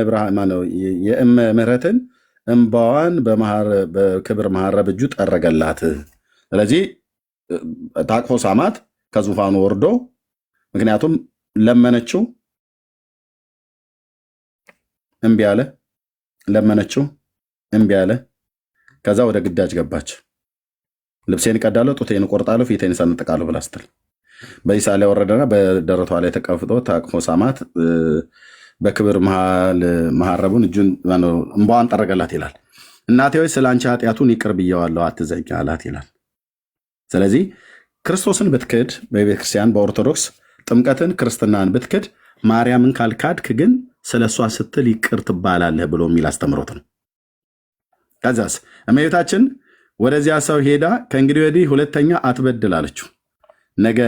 ምሕረትን እምባዋን በክብር መሐረብ እጁ ጠረገላት። ስለዚህ ታቅፎ ሳማት ከዙፋኑ ወርዶ፣ ምክንያቱም ለመነችው፣ እምቢ አለ። ለመነችው፣ እምቢ አለ። ከዛ ወደ ግዳጅ ገባች። ልብሴን እቀዳለሁ፣ ጡቴን እቆርጣለሁ፣ ፊቴን እሰነጥቃለሁ ብላ ስትል በዚህ ሰዓት ላይ ወረደና በደረቷ ላይ ተቀምጦ ታቅፎ ሳማት። በክብር መሐረቡን እጁን እምባዋን ጠረገላት ይላል። እናቴ ሆይ፣ ስለ አንቺ ኃጢአቱን ይቅር ብየዋለሁ፣ አትዘኝ አላት ይላል። ስለዚህ ክርስቶስን ብትክድ፣ በቤተክርስቲያን በኦርቶዶክስ ጥምቀትን ክርስትናን ብትክድ፣ ማርያምን ካልካድክ ግን ስለ እሷ ስትል ይቅር ትባላለህ ብሎ የሚል አስተምሮት ነው። ከዛስ እመቤታችን ወደዚያ ሰው ሄዳ ከእንግዲህ ወዲህ ሁለተኛ አትበድል አለችው። ነገ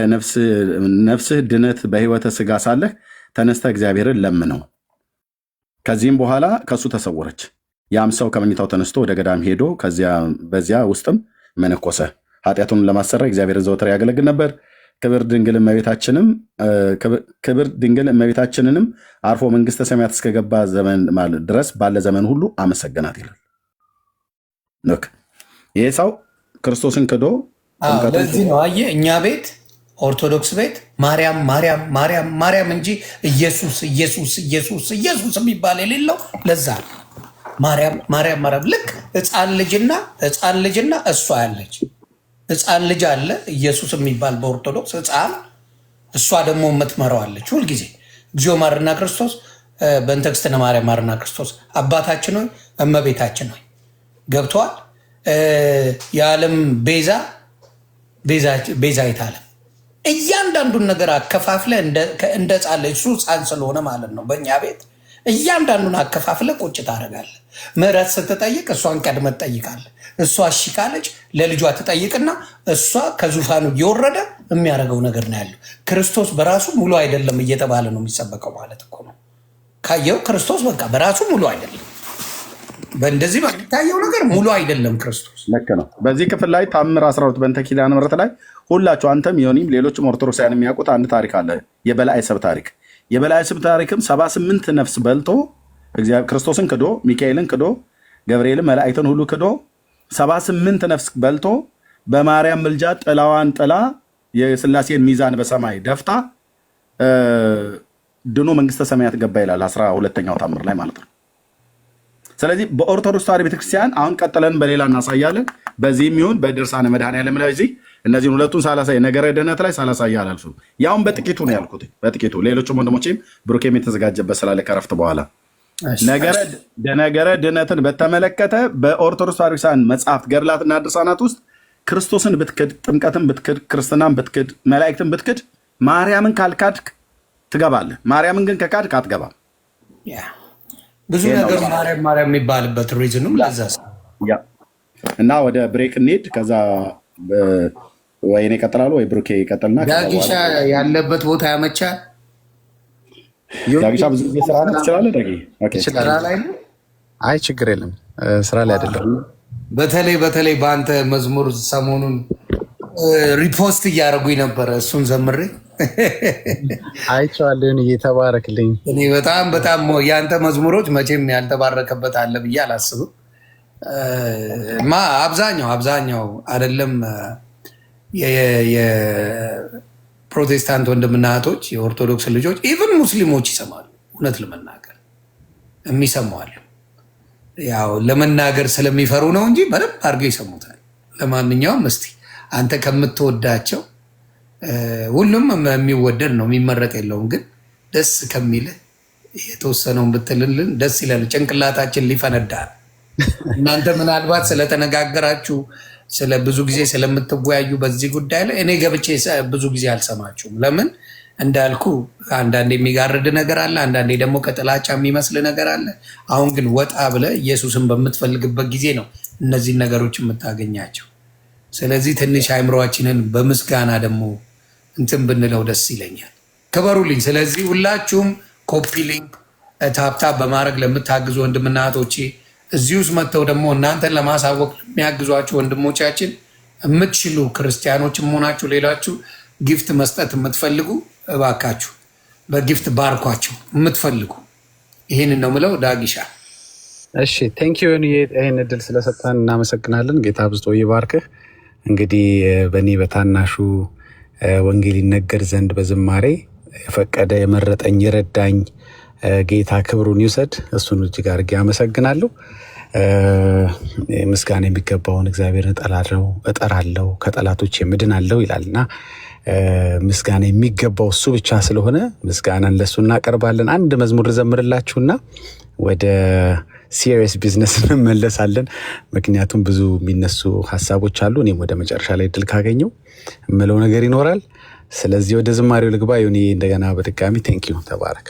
ነፍስህ ድነት በሕይወተ ሥጋ ሳለህ ተነስተህ እግዚአብሔርን ለምነው። ከዚህም በኋላ ከእሱ ተሰወረች። ያም ሰው ከመኝታው ተነስቶ ወደ ገዳም ሄዶ በዚያ ውስጥም መነኮሰ። ኃጢአቱን ለማሰረይ እግዚአብሔርን ዘወትር ያገለግል ነበር። ክብር ድንግል እመቤታችንንም አርፎ መንግስተ ሰማያት እስከገባ ዘመን ድረስ ባለ ዘመን ሁሉ አመሰገናት ይላል። Look፣ ይሄ ሰው ክርስቶስን ክዶ ጥምቀቱን ለዚህ ነው አየህ፣ እኛ ቤት ኦርቶዶክስ ቤት ማርያም ማርያም ማርያም ማርያም እንጂ ኢየሱስ ኢየሱስ ኢየሱስ ኢየሱስ የሚባል የሌለው ለዛ ነው። ማርያም ማርያም ማርያም ልክ ህፃን ልጅና እሷ ያለች ህፃን ልጅ አለ ኢየሱስ የሚባል በኦርቶዶክስ ህፃን፣ እሷ ደግሞ የምትመራው አለች። ሁልጊዜ እግዚኦ መሐረነ ክርስቶስ፣ በእንተ እግዝእትነ ማርያም መሐረነ ክርስቶስ፣ አባታችን ሆይ፣ እመቤታችን ሆይ፣ ገብተዋል። የዓለም ቤዛ ቤዛዊተ ዓለም እያንዳንዱን ነገር አከፋፍለ እንደ ሕፃን ልጅ፣ እሱ ሕፃን ስለሆነ ማለት ነው። በእኛ ቤት እያንዳንዱን አከፋፍለ ቁጭ ታደርጋለህ። ምህረት ስትጠይቅ እሷን ቀድመህ ትጠይቃለህ። እሷ እሺ ካለች ለልጇ ትጠይቅና እሷ ከዙፋኑ እየወረደ የሚያደርገው ነገር ነው ያለው። ክርስቶስ በራሱ ሙሉ አይደለም እየተባለ ነው የሚሰበከው ማለት እኮ ነው። ካየው ክርስቶስ በቃ በራሱ ሙሉ አይደለም። በእንደዚህ በሚታየው ነገር ሙሉ አይደለም ክርስቶስ። ልክ ነው። በዚህ ክፍል ላይ ታምር 12 በእንተ ኪዳነ ምሕረት ላይ ሁላችሁ አንተም ዮኒም ሌሎችም ኦርቶዶክሳውያን የሚያውቁት አንድ ታሪክ አለ። የበላዔ ሰብ ታሪክ። የበላዔ ሰብ ታሪክም 78 ነፍስ በልቶ፣ ክርስቶስን ክዶ፣ ሚካኤልን ክዶ፣ ገብርኤልን መላእክትን ሁሉ ክዶ 78 ነፍስ በልቶ በማርያም ምልጃ ጥላዋን ጥላ የስላሴን ሚዛን በሰማይ ደፍታ ድኖ መንግስተ ሰማያት ገባ ይላል 12ኛው ታምር ላይ ማለት ነው። ስለዚህ በኦርቶዶክስ ተዋሕዶ ቤተክርስቲያን አሁን ቀጥለን በሌላ እናሳያለን። በዚህም ይሁን በድርሳነ መድኃኔዓለም ላይ እዚህ እነዚህን ሁለቱን ሳላሳይ፣ ነገረ ድኅነት ላይ ሳላሳይ አላልፍም። ያሁን በጥቂቱ ነው ያልኩት፣ በጥቂቱ። ሌሎችም ወንድሞቼም ብሩኬም የተዘጋጀበት ስላለ ከረፍት በኋላ ነገረ ድኅነትን በተመለከተ በኦርቶዶክስ ተዋሕዶ ቤተክርስቲያን መጽሐፍት፣ ገድላትና ድርሳናት ውስጥ ክርስቶስን ብትክድ፣ ጥምቀትን ብትክድ፣ ክርስትናን ብትክድ፣ መላእክትን ብትክድ፣ ማርያምን ካልካድክ ትገባለህ። ማርያምን ግን ከካድክ አትገባም። ብዙ ነገር ማርያም ማርያም የሚባልበት reason ኑም ለዛ። እና ወደ break እንሂድ። ከዛ ወይ እኔ እቀጥላለሁ ወይ ብሩኬ ይቀጥልና ዳጊሻ ያለበት ቦታ ያመቻል። ዳጊሻ ብዙ ጊዜ ስራ ነው። ትችላለህ ዳጊ? ስራ ላይ ነው። አይ ችግር የለም፣ ስራ ላይ አይደለም። በተለይ በተለይ በአንተ መዝሙር ሰሞኑን repost እያደረጉኝ ነበረ። እሱን ዘምሬ አይቼዋለሁ። እየተባረክልኝ። እኔ በጣም በጣም የአንተ መዝሙሮች መቼም ያልተባረከበት አለ ብዬ አላስብም። ማ አብዛኛው አብዛኛው አይደለም የፕሮቴስታንት ወንድምና እህቶች፣ የኦርቶዶክስ ልጆች፣ even ሙስሊሞች ይሰማሉ። እውነት ለመናገር የሚሰሙ አሉ። ያው ለመናገር ስለሚፈሩ ነው እንጂ በደንብ አድርገው ይሰሙታል። ለማንኛውም እስቲ አንተ ከምትወዳቸው፣ ሁሉም የሚወደድ ነው፣ የሚመረጥ የለውም። ግን ደስ ከሚልህ የተወሰነውን ብትልልን ደስ ይላል። ጭንቅላታችን ሊፈነዳ። እናንተ ምናልባት ስለተነጋገራችሁ፣ ስለ ብዙ ጊዜ ስለምትወያዩ በዚህ ጉዳይ ላይ እኔ ገብቼ ብዙ ጊዜ አልሰማችሁም። ለምን እንዳልኩ አንዳንዴ የሚጋርድ ነገር አለ፣ አንዳንዴ ደግሞ ከጥላቻ የሚመስል ነገር አለ። አሁን ግን ወጣ ብለህ ኢየሱስን በምትፈልግበት ጊዜ ነው እነዚህን ነገሮች የምታገኛቸው። ስለዚህ ትንሽ አእምሯችንን በምስጋና ደግሞ እንትን ብንለው ደስ ይለኛል። ክበሩልኝ። ስለዚህ ሁላችሁም copy link፣ tap tap በማድረግ ለምታግዙ ወንድምና እህቶቼ፣ እዚህ ውስጥ መጥተው ደግሞ እናንተን ለማሳወቅ የሚያግዟችሁ ወንድሞቻችን፣ የምትችሉ ክርስቲያኖችም ሆናችሁ ሌላችሁ gift መስጠት የምትፈልጉ እባካችሁ በ gift ባርኳቸው የምትፈልጉ። ይህንን ነው ምለው። ዳጊሻ። እሺ፣ thank you፣ ይህን እድል ስለሰጠን እናመሰግናለን። ጌታ አብዝቶ ይባርክህ። እንግዲህ በእኔ በታናሹ ወንጌል ይነገር ዘንድ በዝማሬ የፈቀደ፣ የመረጠኝ፣ የረዳኝ ጌታ ክብሩን ይውሰድ። እሱን እጅግ አድርጌ አመሰግናለሁ። ምስጋና የሚገባውን እግዚአብሔርን እጠራለሁ፣ ከጠላቶቼ እድናለሁ ይላል እና ምስጋና የሚገባው እሱ ብቻ ስለሆነ ምስጋናን ለእሱ እናቀርባለን። አንድ መዝሙር ልዘምርላችሁና ወደ serious business እንመለሳለን። ምክንያቱም ብዙ የሚነሱ ሀሳቦች አሉ። እኔም ወደ መጨረሻ ላይ እድል ካገኘው የምለው ነገር ይኖራል። ስለዚህ ወደ ዝማሬው ልግባ። ዮኒ፣ እንደገና በድጋሚ thank you፣ ተባረክ።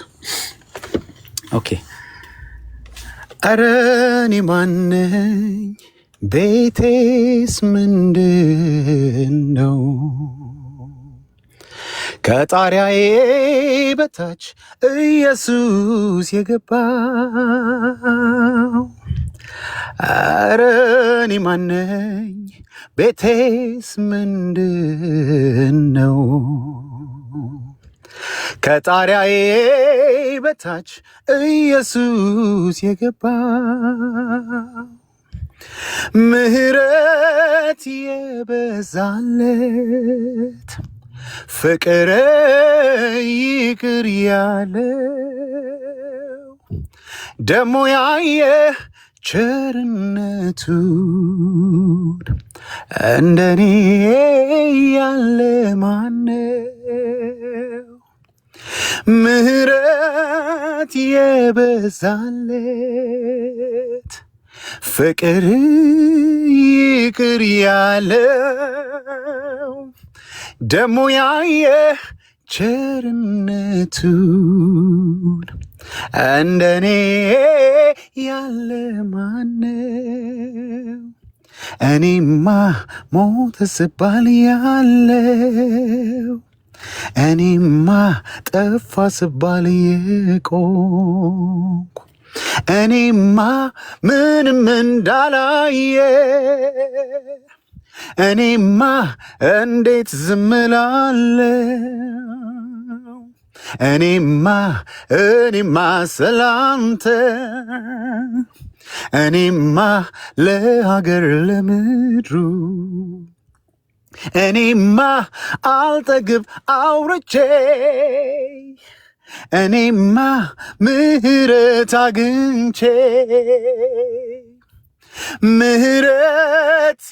Okay። ኧረ እኔ ማነኝ? ቤቴስ ምንድን ነው? ከጣሪያዬ በታች ኢየሱስ የገባው። ኧረ እኔ ማነኝ? ቤቴስ ምንድን ነው? ከጣሪያዬ በታች ኢየሱስ የገባው። ምሕረት የበዛለት፣ ፍቅር ይቅር ያለው፣ ደሞ ያየ ቸርነቱን እንደኔ ያለ ማነው? ምሕረት የበዛለት፣ ፍቅር ይቅር ያለው ደሞ ያየ ቸርነቱን እንደኔ ያለ ማነው? እኔማ ሞተ ስባል ያለው፣ እኔማ ጠፋ ስባል የቆምኩ፣ እኔማ ምንም እንዳላየ፣ እኔማ እንዴት ዝም እላለሁ? እኔማ እኔማ ስላንተ፣ እኔማ ለሀገር ለምድሩ፣ እኔማ አልጠግብ አውርቼ፣ እኔማ ምህረት አግኝቼ፣ ምህረት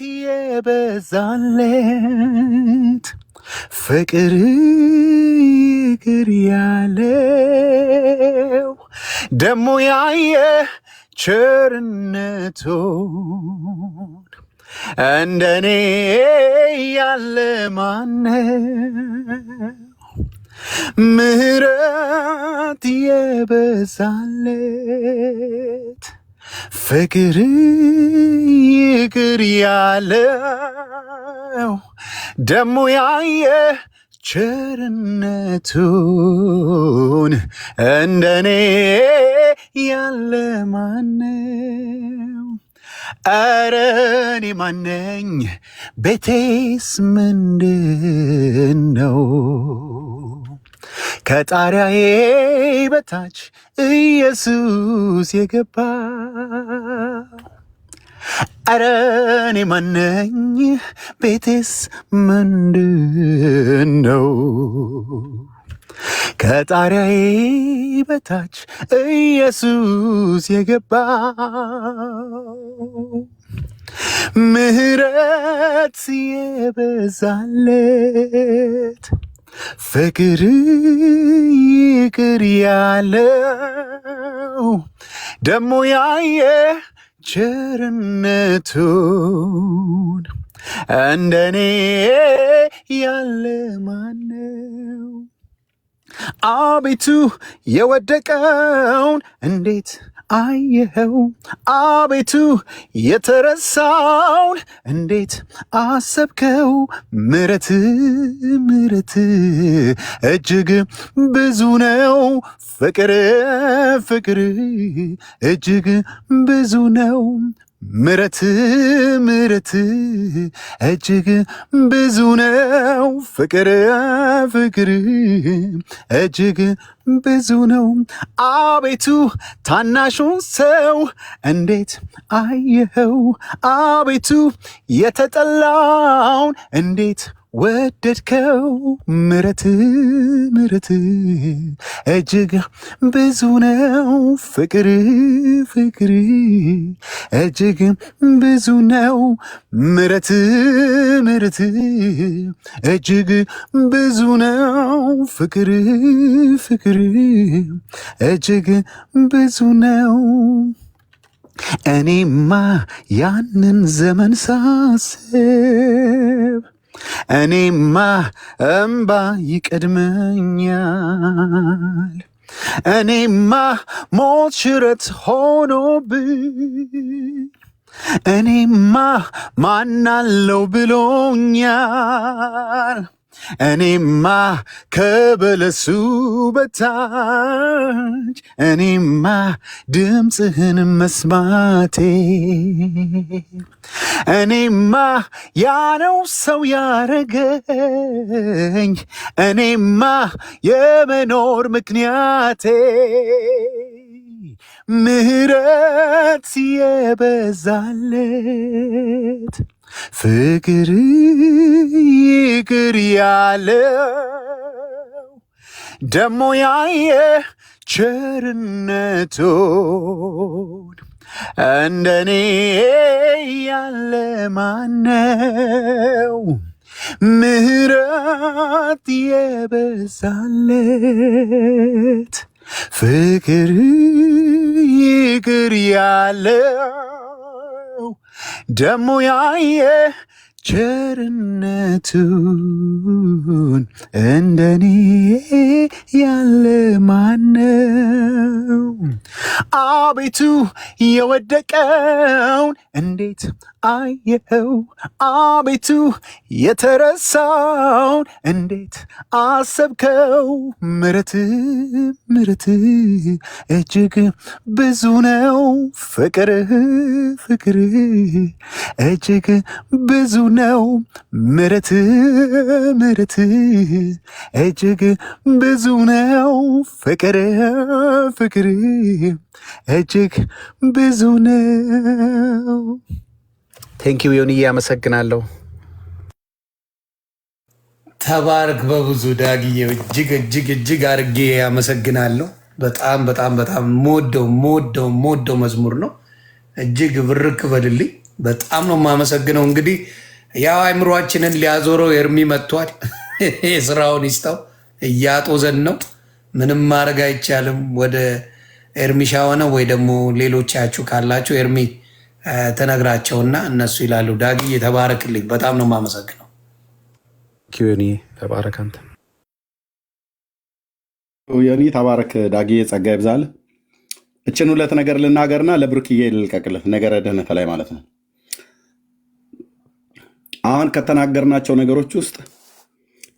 የበዛለት ፍቅር ይቅር ያለው ደሞ ያየ ቸርነቱን እንደኔ ያለ ማነው? ምህረት የበዛለት ፍቅር ይቅር ያለው ደሞ ያየ ቸርነቱን እንደኔ ያለ ማነው? ኧረ እኔ ማነኝ? ቤቴስ ምንድን ነው? ከጣሪያዬ በታች ኢየሱስ የገባ። ኧረ እኔ ማነኝ? ቤቴስ ምንድን ነው? ከጣሪያዬ በታች ኢየሱስ የገባ። ምህረት የበዛለት ፍቅር ይቅር ያለው ደሞ ያየ ቸርነቱን እንደኔ ያለ ማነው? አቤቱ የወደቀውን እንዴት አየኸው? አቤቱ የተረሳውን እንዴት አሰብከው? ምረት ምረት እጅግ ብዙ ነው። ፍቅር ፍቅር እጅግ ብዙ ነው። ምረት ምረት እጅግ ብዙ ነው። ፍቅር ፍቅር እጅግ ብዙ ነው። አቤቱ ታናሹን ሰው እንዴት አየኸው? አቤቱ የተጠላውን እንዴት ወደድከው? ምረት ምረት እጅግ ብዙ ነው። ፍቅር ፍቅር እጅግ ብዙ ነው። ምረት ምረት እጅግ ብዙ ነው። ፍቅር ፍቅር እጅግ ብዙ ነው። እኔማ ያንን ዘመን ሳስብ እኔማ እምባ ይቀድመኛል። እኔማ ሞት ሽረት ሆኖብኝ፣ እኔማ ማናለው ብሎኛል። እኔማ ከበለሱ በታች እኔማ ድምፅህን መስማቴ፣ እኔማ ያነው ሰው ያረገኝ፣ እኔማ የመኖር ምክንያቴ ምህረት የበዛለት ፍቅር ይቅር ያለው ደሞ ያየ ቸርነቱን እንደኔ ያለ ማነው? ምህረት የበዛለት ፍቅር ይቅር ያለው ደሞ ያየ ቸርነቱን እንደኔ ያለ ማነው? አቤቱ የወደቀውን እንዴት አየኸው? አቤቱ የተረሳውን እንዴት አሰብከው? ምሕረትህ ምሕረትህ እጅግ ብዙ ነው። ፍቅርህ ፍቅርህ እጅግ ብዙ ነው። ምሕረትህ ምሕረትህ እጅግ ብዙ ነው። ፍቅርህ ፍቅርህ እጅግ ብዙ ነው። Thank you ዮኒዬ፣ አመሰግናለሁ። ተባረክ በብዙ ዳግዬ፣ እጅግ እጅግ እጅግ አድርጌ አመሰግናለሁ። በጣም በጣም በጣም የምወደው የምወደው የምወደው መዝሙር ነው። እጅግ ብርክ በልልኝ። በጣም ነው የማመሰግነው። እንግዲህ ያው አይምሯችንን ሊያዞረው ኤርሚ መጥቷል። የስራውን ይስጠው። እያጦዘን ነው። ምንም ማድረግ አይቻልም። ወደ ኤርሚሻ ሆነ ወይ ደግሞ ሌሎቻችሁ ካላችሁ ኤርሚ ተነግራቸውና እነሱ ይላሉ። ዳግዬ ተባረክልኝ። በጣም ነው የማመሰግነው። ዮኒ ተባረክ አንተ። ዮኒ ተባረክ። ዳጊ ጸጋ ይብዛል። እችን ሁለት ነገር ልናገርና ለብሩክዬ ልልቀቅልህ፣ ነገረ ድህነት ላይ ማለት ነው። አሁን ከተናገርናቸው ነገሮች ውስጥ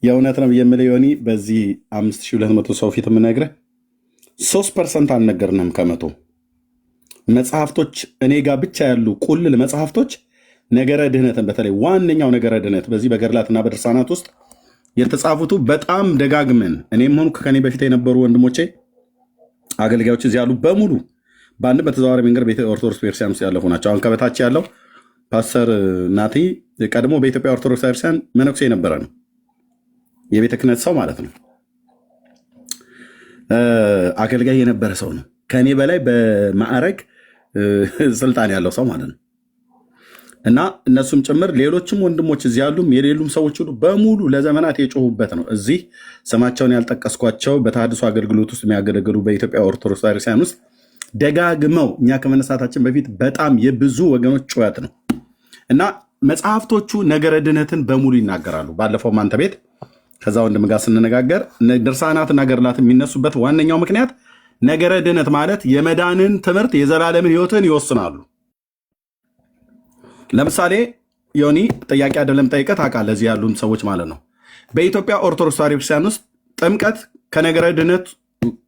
የእውነት ነው የምልህ ዮኒ፣ በዚህ 5200 ሰው ፊት የምነግርህ 3% አልነገርንም ከመቶ። መጽሐፍቶች እኔ ጋር ብቻ ያሉ ቁልል መጽሐፍቶች ነገረ ድህነትን በተለይ ዋነኛው ነገረ ድህነት በዚህ በገድላትና በድርሳናት ውስጥ የተጻፉቱ በጣም ደጋግመን እኔም ሆንኩ ከኔ በፊት የነበሩ ወንድሞቼ አገልጋዮች እዚህ ያሉ በሙሉ በአንድም በተዘዋዋሪ መንገድ ቤተ ኦርቶዶክስ ቤተክርስቲያን ውስጥ ያለፉ ናቸው። አሁን ከበታች ያለው ፓስተር ናቲ ቀድሞ በኢትዮጵያ ኦርቶዶክስ ቤተክርስቲያን መነኩሴ የነበረ ነው። የቤተ ክህነት ሰው ማለት ነው። አገልጋይ የነበረ ሰው ነው። ከእኔ በላይ በማዕረግ ስልጣን ያለው ሰው ማለት ነው። እና እነሱም ጭምር ሌሎችም ወንድሞች እዚህ ያሉም የሌሉም ሰዎች ሁሉ በሙሉ ለዘመናት የጮሁበት ነው። እዚህ ስማቸውን ያልጠቀስኳቸው በተሐድሶ አገልግሎት ውስጥ የሚያገለግሉ በኢትዮጵያ ኦርቶዶክስ ቤተክርስቲያን ውስጥ ደጋግመው እኛ ከመነሳታችን በፊት በጣም የብዙ ወገኖች ጩኸት ነው። እና መጽሐፍቶቹ ነገረ ድህነትን በሙሉ ይናገራሉ። ባለፈው አንተ ቤት ከዛ ወንድም ጋር ስንነጋገር ድርሳናትና ገድላት የሚነሱበት ዋነኛው ምክንያት ነገረ ድህነት ማለት የመዳንን ትምህርት የዘላለምን ሕይወትን ይወስናሉ። ለምሳሌ ዮኒ ጥያቄ አይደለም ጠይቀህ ታውቃለህ፣ እዚህ ያሉን ሰዎች ማለት ነው። በኢትዮጵያ ኦርቶዶክስ ተዋሕዶ ቤተክርስቲያን ውስጥ ጥምቀት ከነገረ ድህነት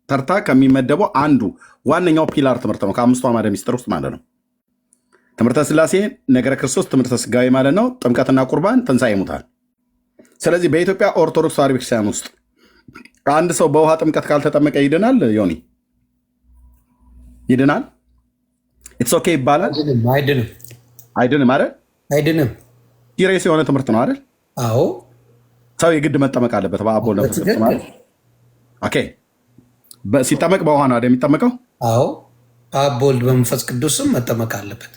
ተርታ ከሚመደበው አንዱ ዋነኛው pillar ትምህርት ነው፣ ከአምስቱ አዕማደ ምስጢር ውስጥ ማለት ነው። ትምህርተ ስላሴ፣ ነገረ ክርስቶስ፣ ትምህርተ ስጋዊ ማለት ነው። ጥምቀትና ቁርባን፣ ትንሣኤ ሙታን። ስለዚህ በኢትዮጵያ ኦርቶዶክስ ተዋሕዶ ቤተክርስቲያን ውስጥ አንድ ሰው በውሃ ጥምቀት ካልተጠመቀ ይድናል? ዮኒ ይድናል? It's okay ይባላል? አይድንም። አይድንም አይደል? አይድንም። Serious የሆነ ትምህርት ነው አይደል? አዎ። ሰው የግድ መጠመቅ አለበት በአብ ወልድ መንፈስ ቅዱስ ማለት። Okay፣ ሲጠመቅ በውሃ ነው አይደል የሚጠመቀው? አዎ፣ በአብ በወልድ በመንፈስ ቅዱስም መጠመቅ አለበት።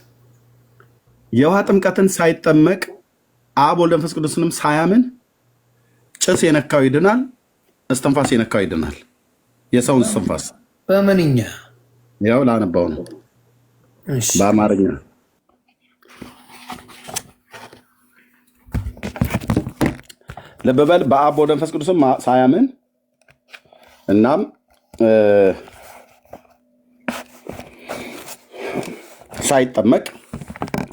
የውሃ ጥምቀትን ሳይጠመቅ አብ ወልድ መንፈስ ቅዱስንም ሳያምን ጭስ የነካው ይድናል፣ እስትንፋስ የነካው ይድናል። የሰውን እስትንፋስ በምንኛ ያው ላነባው ነው በአማርኛ። ልብ በል፣ በአብ ወልድ መንፈስ ቅዱስም ሳያምን እናም ሳይጠመቅ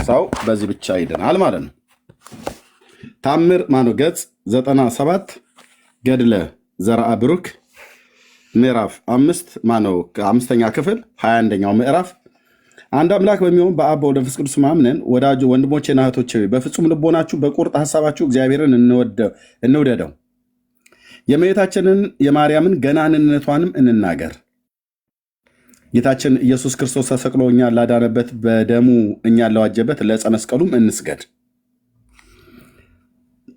ሰው በዚህ ብቻ ይድናል ማለት ነው። ታምር ማነው ገጽ 97 ገድለ ዘርአ ብሩክ ምዕራፍ 5 ማነው አምስተኛ ክፍል 21ኛው ምዕራፍ። አንድ አምላክ በሚሆን በአብ በወልድ በመንፈስ ቅዱስ ማምነን ወዳጆ ወንድሞቼና እህቶቼ በፍጹም ልቦናችሁ በቁርጥ ሐሳባችሁ እግዚአብሔርን እንውደደው፣ የእመቤታችንን የማርያምን ገናንነቷንም እንናገር። ጌታችን ኢየሱስ ክርስቶስ ተሰቅሎ እኛን ላዳነበት በደሙ እኛን ለዋጀበት ለዕፀ መስቀሉም እንስገድ።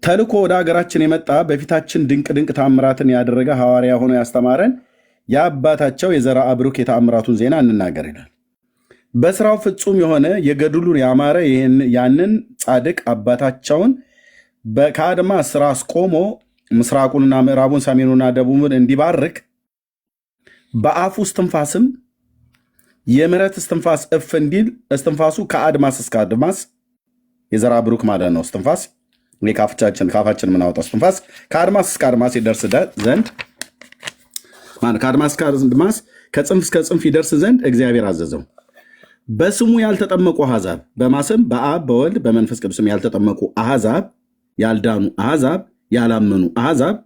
ተልኮ ወደ ሀገራችን የመጣ በፊታችን ድንቅ ድንቅ ተአምራትን ያደረገ ሐዋርያ ሆኖ ያስተማረን የአባታቸው የዘርአ ብሩክ የተአምራቱን ዜና እንናገር ይላል። በስራው ፍጹም የሆነ የገድሉን ያማረ ያንን ጻድቅ አባታቸውን ከአድማስ ራስ ቆሞ ምስራቁንና ምዕራቡን ሰሜኑና ደቡቡን እንዲባርክ በአፉ እስትንፋስም የምሕረት እስትንፋስ እፍ እንዲል እስትንፋሱ ከአድማስ እስከ አድማስ የዘርአ ብሩክ ማለት ነው እስትንፋስ ካፋችን የምናወጣው እስትንፋስ ከአድማስ እስከ አድማስ ይደርስ ዘንድ ማለት ከአድማስ እስከ አድማስ ከጽንፍ እስከ ጽንፍ ይደርስ ዘንድ እግዚአብሔር አዘዘው። በስሙ ያልተጠመቁ አሕዛብ፣ በማስም በአብ በወልድ በመንፈስ ቅዱስም ያልተጠመቁ አሕዛብ፣ ያልዳኑ አሕዛብ፣ ያላመኑ አሕዛብ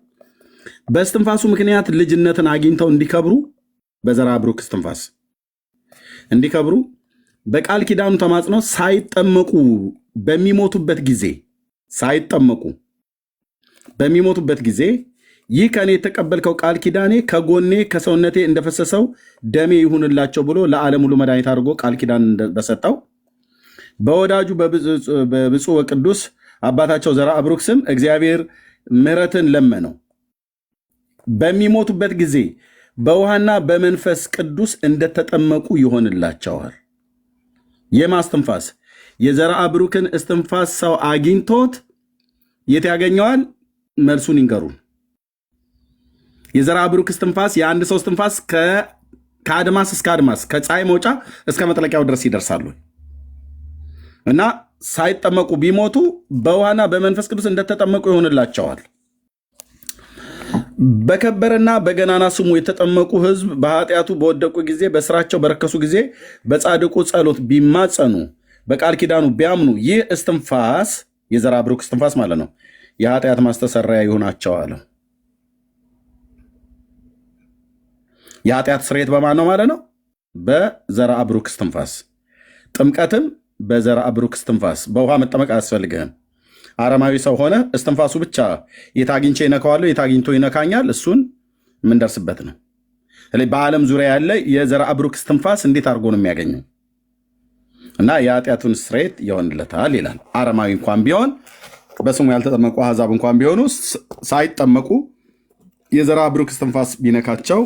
በእስትንፋሱ ምክንያት ልጅነትን አግኝተው እንዲከብሩ፣ በዘርአ ብሩክ እስትንፋስ እንዲከብሩ በቃል ኪዳኑ ተማጽነው ሳይጠመቁ በሚሞቱበት ጊዜ፣ ሳይጠመቁ በሚሞቱበት ጊዜ ይህ ከእኔ የተቀበልከው ቃል ኪዳኔ ከጎኔ ከሰውነቴ እንደፈሰሰው ደሜ ይሁንላቸው ብሎ ለዓለም ሁሉ መድኃኒት አድርጎ ቃል ኪዳን በሰጠው በወዳጁ በብፁዕ ወቅዱስ አባታቸው ዘርአ ብሩክ ስም እግዚአብሔር ምሕረትን ለመነው። በሚሞቱበት ጊዜ በውሃና በመንፈስ ቅዱስ እንደተጠመቁ ይሆንላቸዋል። የማን እስትንፋስ? የዘርአ ብሩክን እስትንፋስ ሰው አግኝቶት የት ያገኘዋል? መልሱን ይንገሩን። የዘርአ ብሩክ እስትንፋስ፣ የአንድ ሰው እስትንፋስ ከአድማስ እስከ አድማስ፣ ከፀሐይ መውጫ እስከ መጥለቂያው ድረስ ይደርሳሉ እና ሳይጠመቁ ቢሞቱ በውሃና በመንፈስ ቅዱስ እንደተጠመቁ ይሆንላቸዋል። በከበረና በገናና ስሙ የተጠመቁ ሕዝብ በኃጢአቱ በወደቁ ጊዜ፣ በስራቸው በረከሱ ጊዜ በጻድቁ ጸሎት ቢማጸኑ፣ በቃል ኪዳኑ ቢያምኑ ይህ እስትንፋስ፣ የዘርአ ብሩክ እስትንፋስ ማለት ነው፣ የኃጢአት ማስተሰሪያ ይሆናቸዋል። የኃጢአት ስርየት በማን ነው ማለት ነው? በዘርአ ብሩክ እስትንፋስ። ጥምቀትም በዘርአ ብሩክ እስትንፋስ። በውሃ መጠመቅ አያስፈልግህም። አረማዊ ሰው ሆነ እስትንፋሱ ብቻ የት አግኝቼ ይነካዋለሁ፣ የት አግኝቶ ይነካኛል፣ እሱን የምንደርስበት ነው። ስለዚህ በዓለም ዙሪያ ያለ የዘርአ ብሩክ እስትንፋስ እንዴት አድርጎ ነው የሚያገኘው? እና የኃጢአቱን ስርየት ይሆንለታል ይላል። አረማዊ እንኳን ቢሆን፣ በስሙ ያልተጠመቁ አሕዛብ እንኳን ቢሆኑ ሳይጠመቁ የዘርአ ብሩክ እስትንፋስ ቢነካቸው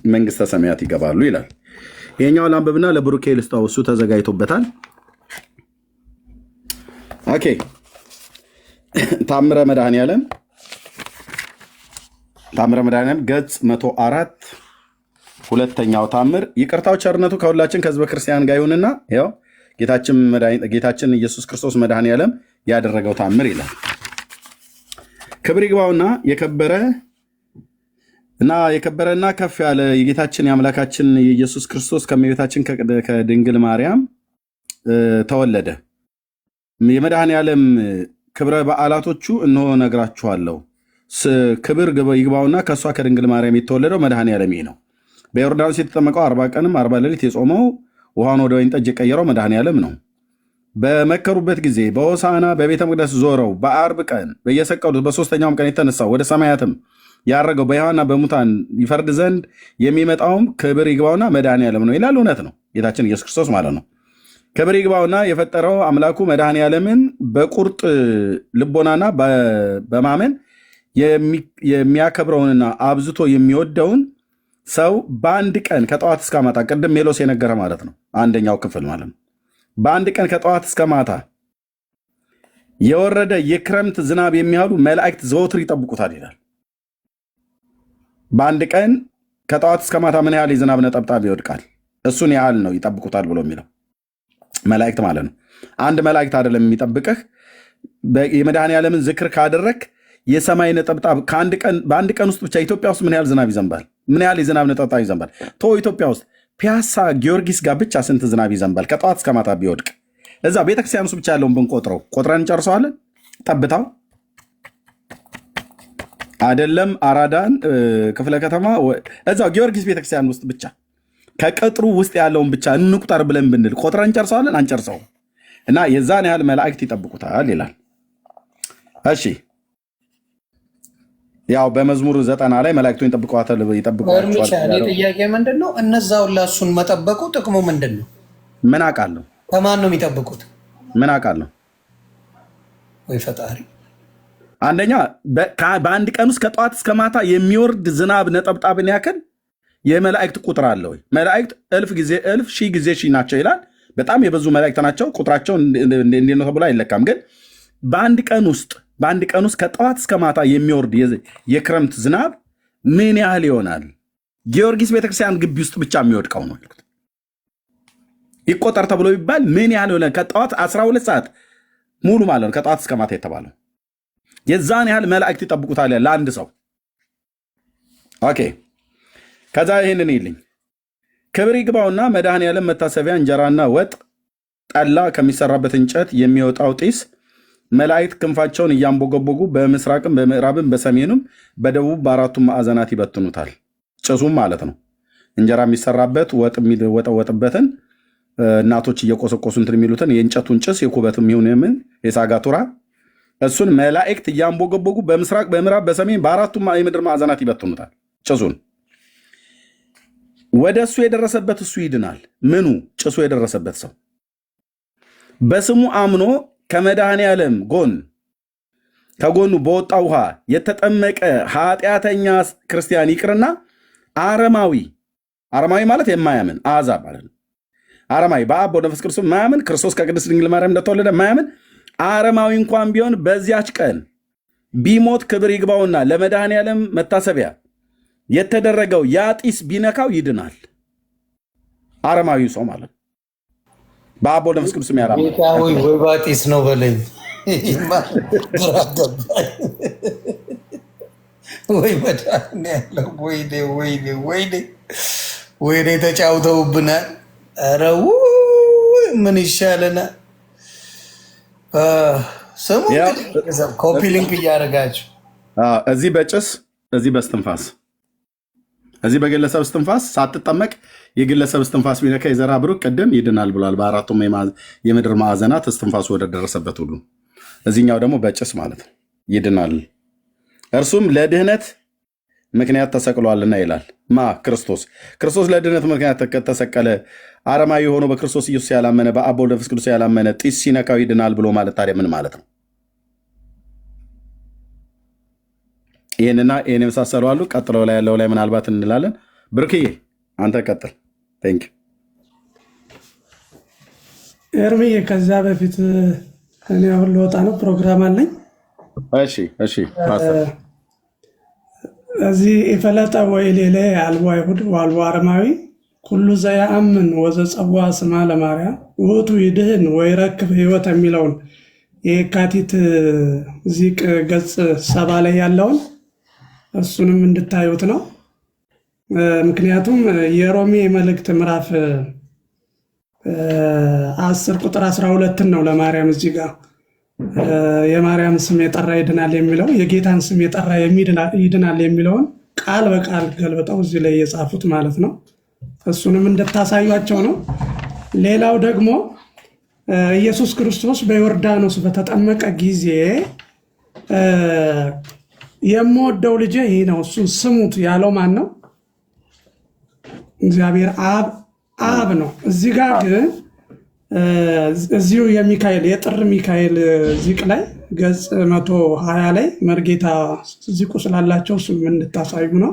መንግስተ ሰማያት ይገባሉ ይላል። ይሄኛው ላንብብና ለብሩኬ ልስጠው፣ እሱ ተዘጋጅቶበታል። Okay፣ ታምረ መድኃኔዓለም፣ ታምረ መድኃኔዓለም ገጽ 104፣ ሁለተኛው ታምር። ይቅርታው ቸርነቱ ከሁላችን ከህዝበ ክርስቲያን ጋር ይሁንና ያው ጌታችን ኢየሱስ ክርስቶስ መድኃኔዓለም ያደረገው ታምር ይላል። ክብር ይግባውና የከበረ እና የከበረና ከፍ ያለ የጌታችን የአምላካችን የኢየሱስ ክርስቶስ ከእመቤታችን ከድንግል ማርያም ተወለደ። የመድኃኔዓለም ክብረ በዓላቶቹ እነሆ እነግራችኋለሁ። ክብር ይግባውና ከእሷ ከድንግል ማርያም የተወለደው መድኃኔዓለም ይህ ነው። በዮርዳኖስ የተጠመቀው፣ 40 ቀንም 40 ሌሊት የጾመው፣ ውሃውን ወደ ወይን ጠጅ የቀየረው መድኃኔዓለም ነው። በመከሩበት ጊዜ በሆሳዕና በቤተ መቅደስ ዞረው በዓርብ ቀን በየሰቀሉት በሶስተኛውም ቀን የተነሳው፣ ወደ ሰማያትም ያረገው፣ በሕያዋንና በሙታን ይፈርድ ዘንድ የሚመጣውም ክብር ይግባውና መድኃኔዓለም ነው ይላል። እውነት ነው። ጌታችን ኢየሱስ ክርስቶስ ማለት ነው። ክብር ይግባውና የፈጠረው አምላኩ መድኃኔዓለምን በቁርጥ ልቦናና በማመን የሚያከብረውንና አብዝቶ የሚወደውን ሰው በአንድ ቀን ከጠዋት እስከ ማታ፣ ቅድም ሜሎስ የነገረ ማለት ነው፣ አንደኛው ክፍል ማለት ነው። በአንድ ቀን ከጠዋት እስከ ማታ የወረደ የክረምት ዝናብ የሚያህሉ መላእክት ዘወትር ይጠብቁታል ይላል። በአንድ ቀን ከጠዋት እስከ ማታ ምን ያህል የዝናብ ነጠብጣብ ይወድቃል? እሱን ያህል ነው ይጠብቁታል ብሎ የሚለው መላእክት ማለት ነው። አንድ መላእክት አይደለም የሚጠብቅህ። የመድኃኔዓለምን ዝክር ካደረክ የሰማይ ነጠብጣብ በአንድ ቀን ውስጥ ብቻ ኢትዮጵያ ውስጥ ምን ያህል ዝናብ ይዘንባል? ምን ያህል የዝናብ ነጠብጣብ ይዘንባል? ቶ ኢትዮጵያ ውስጥ ፒያሳ ጊዮርጊስ ጋር ብቻ ስንት ዝናብ ይዘንባል? ከጠዋት እስከ ማታ ቢወድቅ እዛ ቤተክርስቲያን ውስጥ ብቻ ያለውን ብንቆጥረው ቆጥረን እንጨርሰዋለን? ጠብታው አይደለም አራዳን ክፍለ ከተማ፣ እዛው ጊዮርጊስ ቤተክርስቲያን ውስጥ ብቻ ከቅጥሩ ውስጥ ያለውን ብቻ እንቁጠር ብለን ብንል ቆጥረን እንጨርሰዋለን? አንጨርሰውም። እና የዛን ያህል መላእክት ይጠብቁታል ይላል። እሺ፣ ያው በመዝሙር 90 ላይ መላእክቱን ይጠብቋታል ይጠብቋቸዋል እርሚሻ፣ እኔ ያለው ጥያቄ ምንድን ነው? እነዛ ሁላ እሱን መጠበቁ ጥቅሙ ምንድን ነው? ምን አውቃለሁ? ከማን ነው የሚጠብቁት? ምን አውቃለሁ? ወይ ፈጣሪ። አንደኛ በአንድ ቀን ውስጥ ከጠዋት እስከ ማታ የሚወርድ ዝናብ ነጠብጣብን ያክል የመላእክት ቁጥር አለ ወይ? መላእክት እልፍ ጊዜ እልፍ፣ ሺህ ጊዜ ሺህ ናቸው ይላል። በጣም የበዙ መላእክት ናቸው። ቁጥራቸው እንዴት ነው ተብሎ አይለካም። ግን በአንድ ቀን ውስጥ ከጠዋት እስከ ማታ የሚወርድ የክረምት ዝናብ ምን ያህል ይሆናል? ጊዮርጊስ ቤተክርስቲያን ግቢ ውስጥ ብቻ የሚወድቀው ነው ያልኩት። ይቆጠር ተብሎ ቢባል ምን ያህል ይሆናል? ከጠዋት 12 ሰዓት ሙሉ ማለት ነው፣ ከጠዋት እስከ ማታ የተባለው የዛን ያህል መላእክት ይጠብቁታል ለአንድ ሰው። Okay፣ ከዛ ይህንን ይልኝ፣ ክብር ይግባውና መድኃኔዓለም መታሰቢያ እንጀራና ወጥ ጠላ ከሚሰራበት እንጨት የሚወጣው ጢስ መላእክት ክንፋቸውን እያንቦገቦጉ በምስራቅም በምዕራብም በሰሜኑም በደቡብ በአራቱም ማዕዘናት ይበትኑታል። ጭሱም ማለት ነው። እንጀራ የሚሰራበት ወጥ የሚወጠወጥበትን እናቶች እየቆሰቆሱ እንትን የሚሉትን የእንጨቱን ጭስ፣ የኩበትም ይሁን የምን የሳጋቱራ፣ እሱን መላእክት እያንቦገቦጉ በምስራቅ በምዕራብ በሰሜን በአራቱም የምድር ማዕዘናት ይበትኑታል ጭሱን። ወደ እሱ የደረሰበት እሱ ይድናል። ምኑ? ጭሱ የደረሰበት ሰው በስሙ አምኖ ከመድኃኔ ዓለም ጎን ከጎኑ በወጣ ውሃ የተጠመቀ ኃጢአተኛ ክርስቲያን ይቅርና አረማዊ፣ አረማዊ ማለት የማያምን አሕዛብ ማለት ነው። አረማዊ፣ በአብ በወልድ በመንፈስ ቅዱስ የማያምን፣ ክርስቶስ ከቅድስት ድንግል ማርያም እንደተወለደ የማያምን አረማዊ እንኳን ቢሆን በዚያች ቀን ቢሞት ክብር ይግባውና ለመድኃኔ ዓለም መታሰቢያ የተደረገው ያ ጢስ ቢነካው ይድናል። አረማዊው ሰው ማለት ነው። በአብ በወልድ በመንፈስ ቅዱስ ያላመነ። ጌታ ሆይ ወይባ ጢስ ነው በለኝ። ግራ ገባኝ። ወይ መድኃኒዓለም፣ ወይኔ ወይኔ ወይኔ ወይኔ፣ ተጫውተውብናል። ኧረ ውይ ምን ይሻለናል? ስሙ እንግዲህ ቤተሰብ copy link እያደረጋችሁ። እዚህ በጭስ፣ እዚህ በስትንፋስ፣ እዚህ በግለሰብ እስትንፋስ፣ ሳትጠመቅ የግለሰብ እስትንፋስ ቢነካ የዘራ ብሩክ ቅድም ይድናል ብሏል። በአራቱም የምድር ማዕዘናት እስትንፋሱ ወደ ደረሰበት ሁሉ። እዚህኛው ደግሞ በጭስ ማለት ነው ይድናል። እርሱም ለድህነት ምክንያት ተሰቅሏልና ይላል። ማ? ክርስቶስ። ክርስቶስ ለድህነት ምክንያት ተሰቀለ። አረማዊ ሆኖ በክርስቶስ ኢየሱስ ያላመነ፣ በአብ በወልድ በመንፈስ ቅዱስ ያላመነ ጢስ ሲነካው ይድናል ብሎ ማለት ታዲያ ምን ማለት ነው? ይህንና ይህን የመሳሰሉ አሉ። ቀጥለው ላይ ያለው ላይ ምናልባት እንላለን። ብርክዬ አንተ ቀጥል። Thank you። ኤርምዬ፣ ከዚያ በፊት እኔ አሁን ልወጣ ነው፣ ፕሮግራም አለኝ። እሺ ፓስተር። እዚህ ኢፈለጠ ወኢሌለ አልቦ አይሁድ ወአልቦ አረማዊ፣ ኩሉ ዘየአምን ወዘጸውዐ ስማ ለማርያም ውእቱ ይድህን ወይረክብ ሕይወት የሚለውን የካቲት ዚቅ ገጽ 70 ላይ ያለውን እሱንም እንድታዩት ነው። ምክንያቱም የሮሜ መልእክት ምዕራፍ 10 ቁጥር 12ን ነው ለማርያም እዚህ ጋር የማርያም ስም የጠራ ይድናል የሚለው፣ የጌታን ስም የጠራ ይድናል የሚለውን ቃል በቃል ገልብጠው እዚህ ላይ የጻፉት ማለት ነው። እሱንም እንድታሳዩቸው ነው። ሌላው ደግሞ ኢየሱስ ክርስቶስ በዮርዳኖስ በተጠመቀ ጊዜ የምወደው ልጄ ይህ ነው፣ እሱን ስሙት ያለው ማን ነው? እግዚአብሔር አብ፣ አብ ነው። እዚህ ጋር ግን እዚሁ የሚካኤል የጥር ሚካኤል ዚቅ ላይ ገጽ 120 ላይ መርጌታ ዚቁ ስላላቸው እሱን እንድታሳዩ ነው።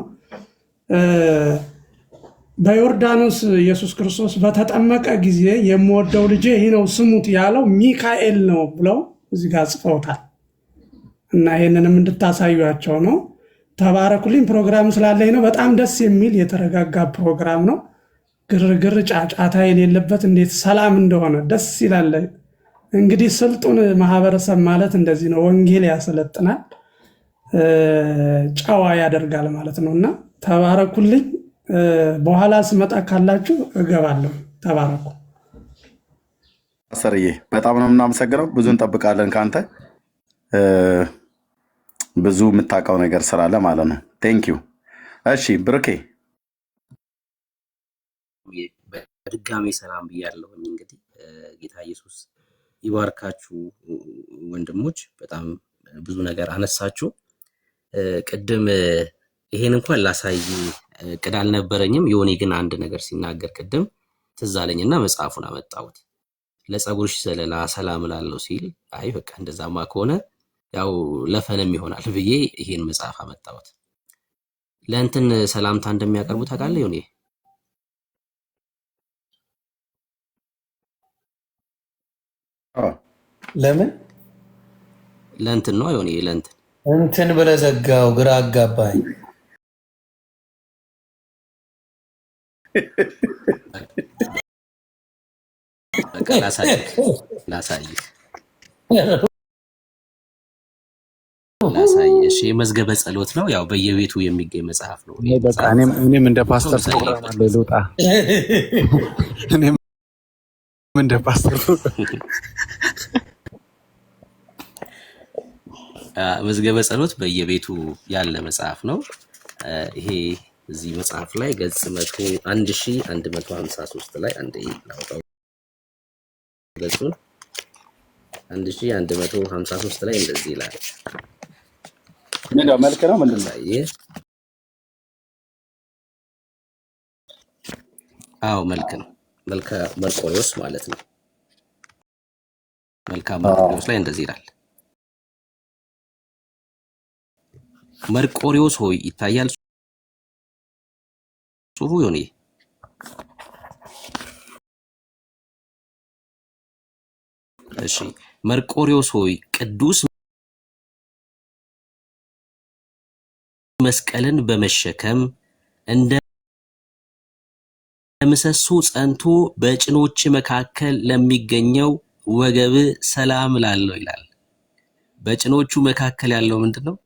በዮርዳኖስ ኢየሱስ ክርስቶስ በተጠመቀ ጊዜ የምወደው ልጄ ይህ ነው ስሙት ያለው ሚካኤል ነው ብለው እዚህ ጋር ጽፈውታል። እና ይህንንም እንድታሳዩቸው ነው። ተባረኩልኝ። ፕሮግራም ስላለኝ ነው። በጣም ደስ የሚል የተረጋጋ ፕሮግራም ነው። ግርግር ጫጫታ የሌለበት፣ እንዴት ሰላም እንደሆነ ደስ ይላል። እንግዲህ ስልጡን ማህበረሰብ ማለት እንደዚህ ነው። ወንጌል ያሰለጥናል፣ ጨዋ ያደርጋል ማለት ነው። እና ተባረኩልኝ። በኋላ ስመጣ ካላችሁ እገባለሁ። ተባረኩ። ፓስተርዬ በጣም ነው የምናመሰግነው። ብዙ እንጠብቃለን ከአንተ፣ ብዙ የምታውቀው ነገር ስላለ ማለት ነው። Thank you። እሺ ብሩኬ። በድጋሜ ሰላም ብያለሁኝ። እንግዲህ ጌታ ኢየሱስ ይባርካችሁ ወንድሞች፣ በጣም ብዙ ነገር አነሳችሁ። ቅድም ይሄን እንኳን ላሳይ እቅድ አልነበረኝም። ዮኒ ግን አንድ ነገር ሲናገር ቅድም ትዝ አለኝና መጽሐፉን አመጣሁት። ለፀጉርሽ ዘለላ ሰላም እላለሁ ሲል አይ በቃ እንደዛማ ከሆነ ያው ለ fun ም ይሆናል ብዬ ይሄን መጽሐፍ አመጣሁት። ለእንትን ሰላምታ እንደሚያቀርቡ ታውቃለህ ዮኒ? አዎ። ለምን? ለእንትን ነው ዮኒ፣ ለእንትን። እንትን ብለህ ዘጋው፣ ግራ አጋባኝ። በቃ ላሳይህ ላሳይህ። ላሳየሽ። የመዝገበ ጸሎት ነው። ያው በየቤቱ የሚገኝ መጽሐፍ ነው። እኔ ይሄ በቃ መጽሐፍ እኔም እንደ ብዙ ሰው ፓስተር ፕሮግራም የሚጸልይበት አለ ልውጣ። እኔም እንደ ፓስተር መዝገበ ጸሎት በየቤቱ ያለ መጽሐፍ ነው። ይሄ እዚህ መጽሐፍ ላይ ገጽ 1153 ላይ፣ አንዴ ላውጣው ገጹን፣ 1153 ላይ እንደዚህ ይላል። ምንድን ነው? መልክ ነው ምንድን ነው? ላሳየህ። አዎ መልክ ነው። መልከ መርቆሬዎስ ማለት ነው። መልካ መርቆሬዎስ ላይ እንደዚህ ይላል። መርቆሬዎስ ሆይ፣ ይታያል ጽሁፉ ዮኒ? እሺ፣ መርቆሬዎስ ሆይ፣ ቅዱስ መስቀልን በመሸከም እንደ ምሰሶ ጸንቶ በጭኖች መካከል ለሚገኘው ወገብ ሰላም ላለው ይላል። በጭኖቹ መካከል ያለው ምንድን ነው?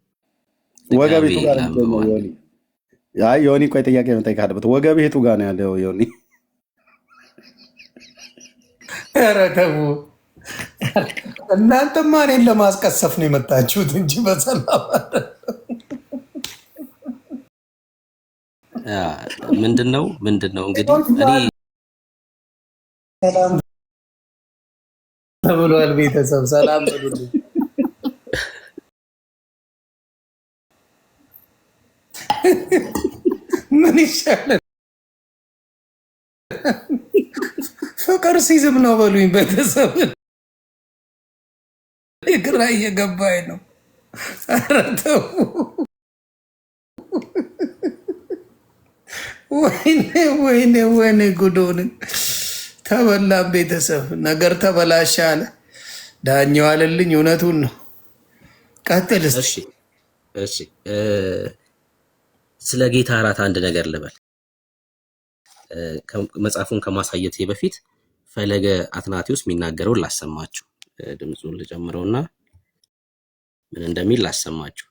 ድጋሜ ወገብ የቱ ጋር ነው ላንብበው የሚገኘው አንዴ። ዮኒ? አይ ዮኒ፣ ቆይ ጥያቄ መጠየቅ አለበት። ወገብ የቱ ጋር ነው ያለው ዮኒ? ኧረ ተው እናንተማ እኔን ለማስቀሰፍ ነው የመጣችሁት እንጂ በሰላም ምንድን ነው እንግዲህ እኔ ሰላም ተብሏል። ቤተሰብ ሰላም በሉልኝ። ምን ይሻላል? ፍቅር ሲዝም ነው በሉኝ። ቤተሰብ ግራ እየገባኝ ነው። ኧረ ተው። ወይኔ ወይኔ ወይኔ ጉዶን ተበላም። ቤተሰብ ነገር ተበላሸ አለ ዳኛው አለልኝ። እውነቱን ነው። ቀጥል እስኪ። እሺ፣ ስለ ጌታ እራት አንድ ነገር ልበል። መጽሐፉን ከማሳየቴ በፊት ፈለገ አትናቴዎስ የሚናገረውን ላሰማችሁ። ድምፁን ልጨምረውና ምን እንደሚል ላሰማችሁ።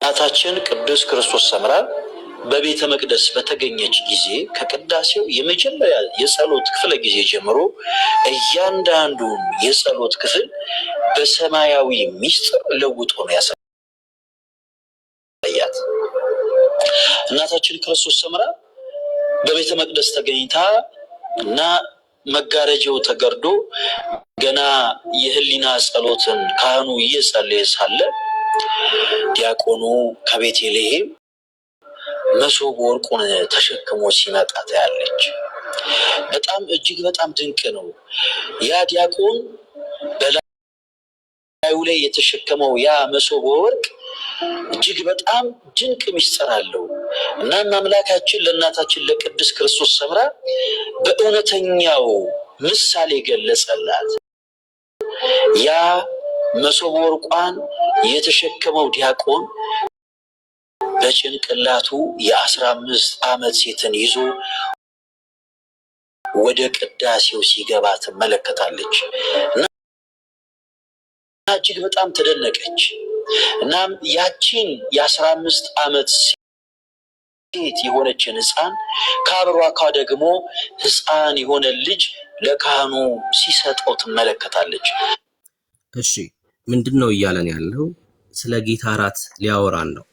እናታችን ቅድስት ክርስቶስ ሰምራ በቤተ መቅደስ በተገኘች ጊዜ ከቅዳሴው የመጀመሪያ የጸሎት ክፍለ ጊዜ ጀምሮ እያንዳንዱን የጸሎት ክፍል በሰማያዊ ሚስጥር ለውጦ ነው ያሳያት። እናታችን ክርስቶስ ሰምራ በቤተ መቅደስ ተገኝታ እና መጋረጃው ተገርዶ ገና የህሊና ጸሎትን ካህኑ እየጸለየ ሳለ ዲያቆኑ ከቤተልሔም መሶብ ወርቁን ተሸክሞ ሲመጣ ታያለች። በጣም እጅግ በጣም ድንቅ ነው። ያ ዲያቆን በላዩ ላይ የተሸከመው ያ መሶበ ወርቅ እጅግ በጣም ድንቅ ምስጢር አለው። እናም አምላካችን ለእናታችን ለቅድስት ክርስቶስ ሰምራ በእውነተኛው ምሳሌ ገለጸላት። ያ መሶበ ወርቋን የተሸከመው ዲያቆን በጭንቅላቱ የ15 ዓመት ሴትን ይዞ ወደ ቅዳሴው ሲገባ ትመለከታለች እና እጅግ በጣም ተደነቀች። እናም ያቺን የ15 ዓመት ሴት የሆነችን ሕፃን ከአብራኳ ደግሞ ሕፃን የሆነ ልጅ ለካህኑ ሲሰጠው ትመለከታለች። እሺ፣ ምንድን ነው እያለን ያለው? ስለ ጌታ እራት ሊያወራን ነው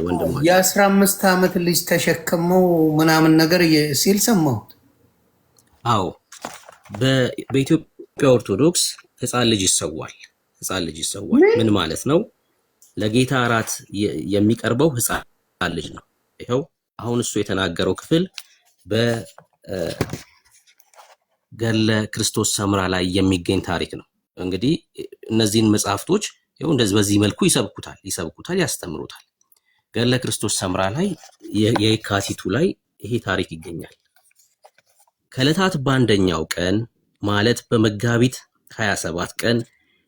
ወንድማችን። የ15 ዓመት ልጅ ተሸክመው ምናምን ነገር ሲል ሰማሁት። አዎ፣ በኢትዮጵያ ኦርቶዶክስ ህፃን ልጅ ይሰዋል። ህፃን ልጅ ይሰዋል። ምን ማለት ነው? ለጌታ እራት የሚቀርበው ህፃን ልጅ ነው። ይኸው አሁን እሱ የተናገረው ክፍል በገድለ ክርስቶስ ሰምራ ላይ የሚገኝ ታሪክ ነው። እንግዲህ እነዚህን መጽሐፍቶች ይኸው እንደዚህ በዚህ መልኩ ይሰብኩታል፣ ያስተምሩታል። ገድለ ክርስቶስ ሰምራ ላይ የካቲቱ ላይ ይሄ ታሪክ ይገኛል። ከዕለታት በአንደኛው ቀን ማለት በመጋቢት 27 ቀን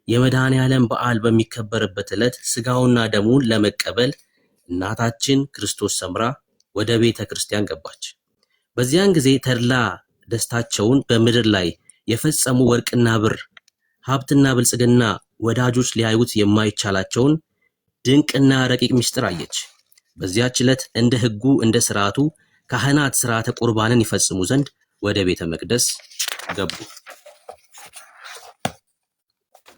የመድኃኔ ዓለም በዓል በሚከበርበት ዕለት ስጋውና ደሙን ለመቀበል እናታችን ክርስቶስ ሰምራ ወደ ቤተ ክርስቲያን ገባች። በዚያን ጊዜ ተድላ ደስታቸውን በምድር ላይ የፈጸሙ ወርቅና ብር ሀብትና ብልጽግና ወዳጆች ሊያዩት የማይቻላቸውን ድንቅና ረቂቅ ምስጢር አየች። በዚያች ዕለት እንደ ሕጉ እንደ ሥርዓቱ ካህናት ሥርዓተ ቁርባንን ይፈጽሙ ዘንድ ወደ ቤተ መቅደስ ገቡ።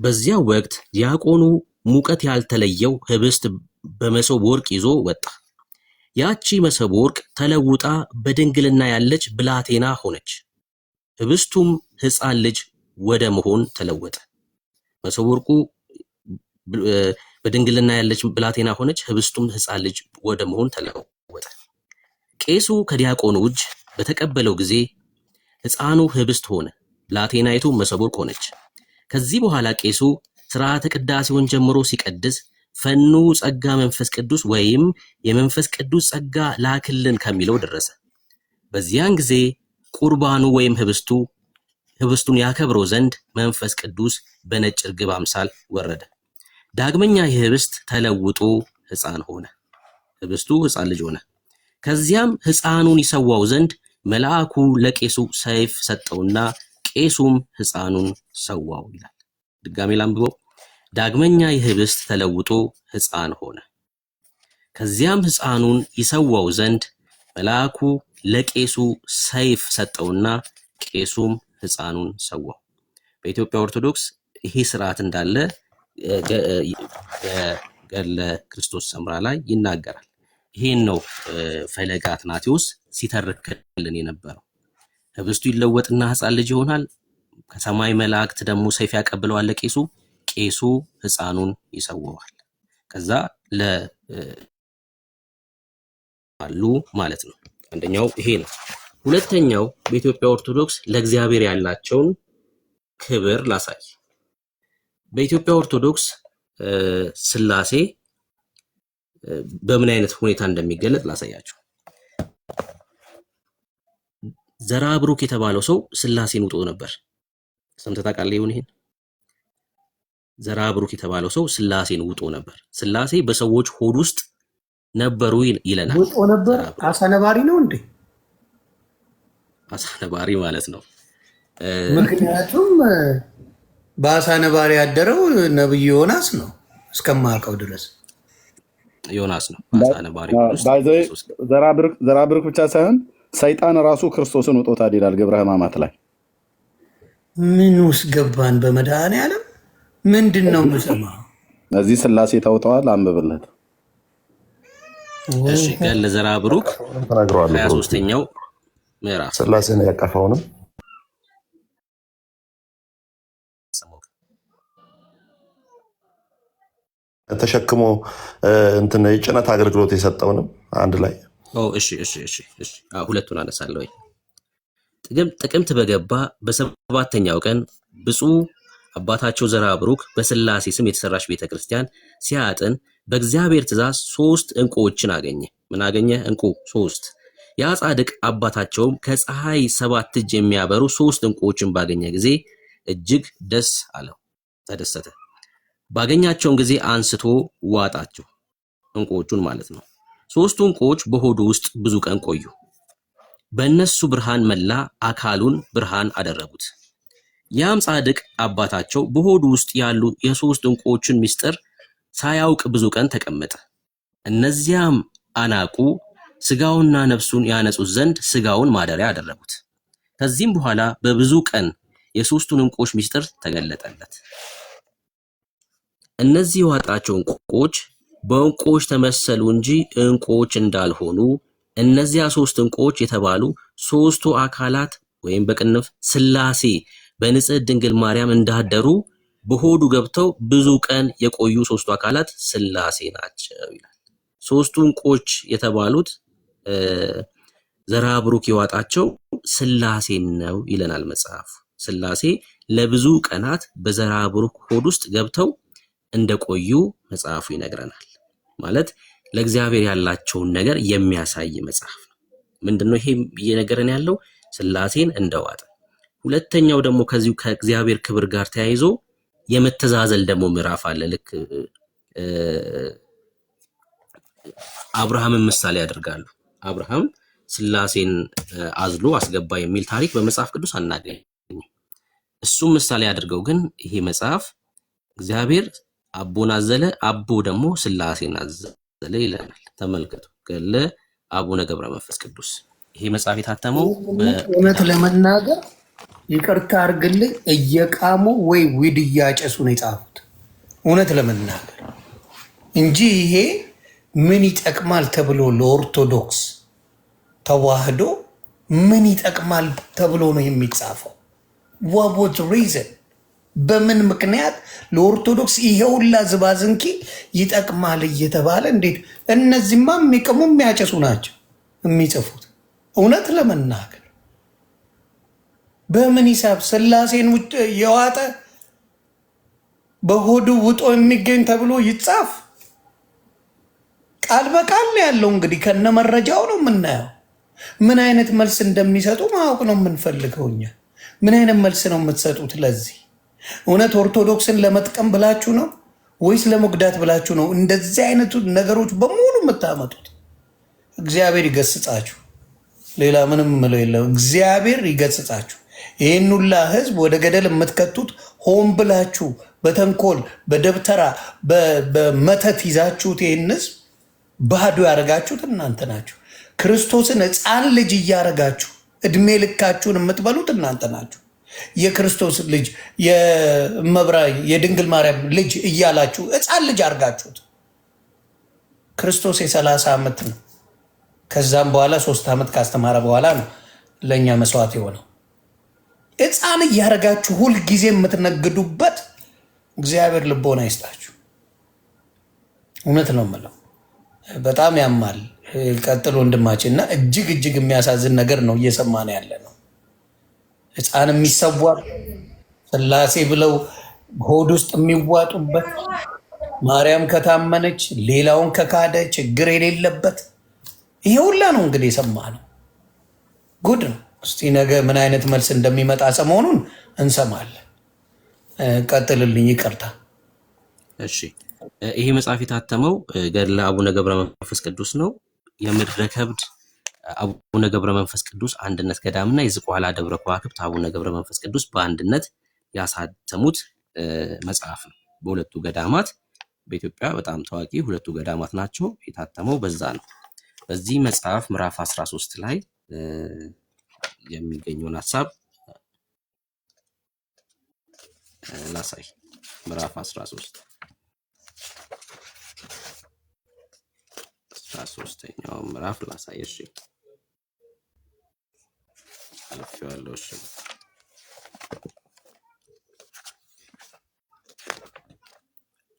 በዚያው ወቅት ዲያቆኑ ሙቀት ያልተለየው ህብስት በመሶብ ወርቅ ይዞ ወጣ። ያቺ መሶብ ወርቅ ተለውጣ በድንግልና ያለች ብላቴና ሆነች። ህብስቱም ሕፃን ልጅ ወደ መሆን ተለወጠ። መሶብ ወርቁ በድንግልና ያለች ብላቴና ሆነች፣ ህብስቱም ሕፃን ልጅ ወደ መሆን ተለወጠ። ቄሱ ከዲያቆኑ እጅ በተቀበለው ጊዜ ሕፃኑ ህብስት ሆነ፣ ብላቴናይቱ መሶበ ወርቅ ሆነች። ከዚህ በኋላ ቄሱ ስርዓተ ቅዳሴውን ጀምሮ ሲቀድስ ፈኑ ጸጋ መንፈስ ቅዱስ ወይም የመንፈስ ቅዱስ ጸጋ ላክልን ከሚለው ደረሰ። በዚያን ጊዜ ቁርባኑ ወይም ህብስቱን ያከብረው ዘንድ መንፈስ ቅዱስ በነጭ ርግብ አምሳል ወረደ። ዳግመኛ ይህ ህብስት ተለውጦ ሕፃን ሆነ። ህብስቱ ሕፃን ልጅ ሆነ። ከዚያም ሕፃኑን ይሰዋው ዘንድ መልአኩ ለቄሱ ሰይፍ ሰጠውና ቄሱም ሕፃኑን ሰዋው ይላል። ድጋሜ ላንብበው። ዳግመኛ ይህ ህብስት ተለውጦ ሕፃን ሆነ። ከዚያም ሕፃኑን ይሰዋው ዘንድ መልአኩ ለቄሱ ሰይፍ ሰጠውና ቄሱም ሕፃኑን ሰዋው። በኢትዮጵያ ኦርቶዶክስ ይሄ ስርዓት እንዳለ ገድለ ክርስቶስ ሰምራ ላይ ይናገራል። ይሄን ነው ፈለገ አትናቴዎስ ሲተርክልን የነበረው። ህብስቱ ይለወጥና ሕፃን ልጅ ይሆናል። ከሰማይ መላእክት ደግሞ ሰይፍ ያቀብለዋል ለቄሱ። ቄሱ ሕፃኑን ይሰዋዋል። ከዛ ለአሉ ማለት ነው። አንደኛው ይሄ ነው። ሁለተኛው በኢትዮጵያ ኦርቶዶክስ ለእግዚአብሔር ያላቸውን ክብር ላሳይ። በኢትዮጵያ ኦርቶዶክስ ስላሴ በምን አይነት ሁኔታ እንደሚገለጥ ላሳያቸው። ዘራ ብሩክ የተባለው ሰው ስላሴን ውጦ ነበር። ሰምተህ ታውቃለህ? ይሁን ይሄን ዘራ ብሩክ የተባለው ሰው ስላሴን ውጦ ነበር። ስላሴ በሰዎች ሆድ ውስጥ ነበሩ ይለናል። ውጦ ነበር። ዘራ ብሩክ አሳ ነባሪ ነው እንዴ? አሳ ነባሪ ማለት ነው። ምክንያቱም በአሳ ነባሪ ያደረው ነብዩ ዮናስ ነው እስከማውቀው ድረስ። ዮናስ ነው በአሳ ነባሪ ሆድ ውስጥ by the way ለሶስት ዘራ ብሩክ ብቻ ሳይሆን ሰይጣን ራሱ ክርስቶስን ውጦታል ይላል ግብረ ሕማማት ላይ። ምን ውስጥ ገባን? በመድኃኔዓለም ምንድን ነው የምሰማው? እዚህ ስላሴ ተውጠዋል። አንብብለት። እሺ ገድለ ዘራ ብሩክ ተናግረዋል። ሀያ ብሩክ ሶስተኛው ምዕራፍ ስላሴን ያቀፈውንም ተሸክሞ እንትን የጭነት አገልግሎት የሰጠውንም አንድ ላይ። እሺ እሺ እሺ እሺ አዎ፣ ሁለቱን አነሳለሁ። ጥቅምት በገባ በሰባተኛው ቀን ብፁዕ አባታቸው ዘራ ብሩክ በስላሴ ስም የተሰራች ቤተ ክርስቲያን ሲያጥን በእግዚአብሔር ትእዛዝ ሶስት ዕንቁዎችን አገኘ። ምን አገኘ? ዕንቁ ሶስት። ያ ጻድቅ አባታቸውም ከፀሐይ ሰባት እጅ የሚያበሩ ሶስት ዕንቁዎችን ባገኘ ጊዜ እጅግ ደስ አለው፣ ተደሰተ። ባገኛቸውን ጊዜ አንስቶ ዋጣቸው፣ ዕንቁዎቹን ማለት ነው። ሶስቱ ዕንቁዎች በሆዱ ውስጥ ብዙ ቀን ቆዩ። በእነሱ ብርሃን መላ አካሉን ብርሃን አደረጉት። ያም ጻድቅ አባታቸው በሆዱ ውስጥ ያሉ የሶስት ዕንቁዎችን ምስጢር ሳያውቅ ብዙ ቀን ተቀመጠ። እነዚያም አናቁ ስጋውና ነፍሱን ያነጹት ዘንድ ስጋውን ማደሪያ አደረጉት። ከዚህም በኋላ በብዙ ቀን የሶስቱን ዕንቁዎች ምስጢር ተገለጠለት። እነዚህ የዋጣቸው ዕንቁዎች በዕንቁዎች ተመሰሉ እንጂ ዕንቁዎች እንዳልሆኑ እነዚያ ሶስት ዕንቁዎች የተባሉ ሶስቱ አካላት ወይም በቅንፍ ስላሴ በንጽሕት ድንግል ማርያም እንዳደሩ በሆዱ ገብተው ብዙ ቀን የቆዩ ሶስቱ አካላት ስላሴ ናቸው ይላል። ሶስቱ ዕንቁዎች የተባሉት ዘርዓ ብሩክ የዋጣቸው ስላሴን ነው ይለናል መጽሐፍ። ስላሴ ለብዙ ቀናት በዘርዓ ብሩክ ሆድ ውስጥ ገብተው እንደቆዩ መጽሐፉ ይነግረናል። ማለት ለእግዚአብሔር ያላቸውን ነገር የሚያሳይ መጽሐፍ ነው። ምንድነው ይሄ እየነገረን ያለው? ስላሴን እንደዋጠ። ሁለተኛው ደግሞ ከዚሁ ከእግዚአብሔር ክብር ጋር ተያይዞ የመተዛዘል ደግሞ ምዕራፍ አለ። ልክ አብርሃምን ምሳሌ ያደርጋሉ። አብርሃም ስላሴን አዝሎ አስገባ የሚል ታሪክ በመጽሐፍ ቅዱስ አናገኝም። እሱም ምሳሌ አድርገው ግን ይሄ መጽሐፍ እግዚአብሔር አቦን አዘለ፣ አቦ ደግሞ ስላሴን አዘለ ይለናል። ተመልከቱ፣ ገድለ አቡነ ገብረ መንፈስ ቅዱስ። ይሄ መጽሐፍ የታተመው እውነት ለመናገር ይቅርታ አድርግልኝ፣ እየቃሙ ወይ weed እያጨሱ ነው የጻፉት። እውነት ለመናገር እንጂ ይሄ ምን ይጠቅማል ተብሎ ለኦርቶዶክስ ተዋህዶ ምን ይጠቅማል ተብሎ ነው የሚጻፈው? What reason፣ በምን ምክንያት ለኦርቶዶክስ ይሄ ሁላ ዝባዝንኪ ይጠቅማል እየተባለ እንዴት? እነዚህማ የሚቅሙ የሚያጨሱ ናቸው የሚጽፉት። እውነት ለመናገር በምን ሂሳብ ስላሴን የዋጠ በሆዱ ውጦ የሚገኝ ተብሎ ይጻፍ? ቃል በቃል ነው ያለው። እንግዲህ ከነ መረጃው ነው የምናየው። ምን አይነት መልስ እንደሚሰጡ ማወቅ ነው የምንፈልገው እኛ። ምን አይነት መልስ ነው የምትሰጡት ለዚህ? እውነት ኦርቶዶክስን ለመጥቀም ብላችሁ ነው ወይስ ለመጉዳት ብላችሁ ነው እንደዚህ አይነቱ ነገሮች በሙሉ የምታመጡት? እግዚአብሔር ይገስጻችሁ። ሌላ ምንም ምለው የለም። እግዚአብሔር ይገስጻችሁ። ይህን ሁላ ህዝብ ወደ ገደል የምትከቱት ሆን ብላችሁ በተንኮል፣ በደብተራ፣ በመተት ይዛችሁት ይህን ህዝብ ባዶ ያደረጋችሁት እናንተ ናችሁ። ክርስቶስን ሕፃን ልጅ እያደረጋችሁ እድሜ ልካችሁን የምትበሉት እናንተ ናችሁ። የክርስቶስ ልጅ፣ የመብራ የድንግል ማርያም ልጅ እያላችሁ ሕፃን ልጅ አድርጋችሁት። ክርስቶስ የ30 ዓመት ነው። ከዛም በኋላ 3 ዓመት ካስተማረ በኋላ ነው ለእኛ መስዋዕት የሆነው። ሕፃን እያደረጋችሁ ሁልጊዜ የምትነግዱበት እግዚአብሔር ልቦና ይስጣችሁ። እውነት ነው የምለው፣ በጣም ያማል። ቀጥል ወንድማችን፣ እና እጅግ እጅግ የሚያሳዝን ነገር ነው እየሰማን ያለ ነው። ሕፃን የሚሰዋ፣ ስላሴ ብለው ሆድ ውስጥ የሚዋጡበት፣ ማርያም ከታመነች ሌላውን ከካደ ችግር የሌለበት ይሄ ሁላ ነው እንግዲህ የሰማነው። ጉድ ነው። እስቲ ነገ ምን አይነት መልስ እንደሚመጣ ሰሞኑን እንሰማለን። ቀጥልልኝ፣ ይቅርታ። እሺ፣ ይሄ መጽሐፍ የታተመው ገድለ አቡነ ገብረ መንፈስ ቅዱስ ነው። የምድረ ከብድ አቡነ ገብረ መንፈስ ቅዱስ አንድነት ገዳምና የዝቋላ ደብረ ከዋክብት አቡነ ገብረ መንፈስ ቅዱስ በአንድነት ያሳተሙት መጽሐፍ ነው። በሁለቱ ገዳማት፣ በኢትዮጵያ በጣም ታዋቂ ሁለቱ ገዳማት ናቸው። የታተመው በዛ ነው። በዚህ መጽሐፍ ምዕራፍ 13 ላይ የሚገኘውን ሀሳብ ላሳይ። ምዕራፍ 13፣ 13ኛው ምዕራፍ ላሳይ። እሺ፣ አልፌዋለሁ። እሺ።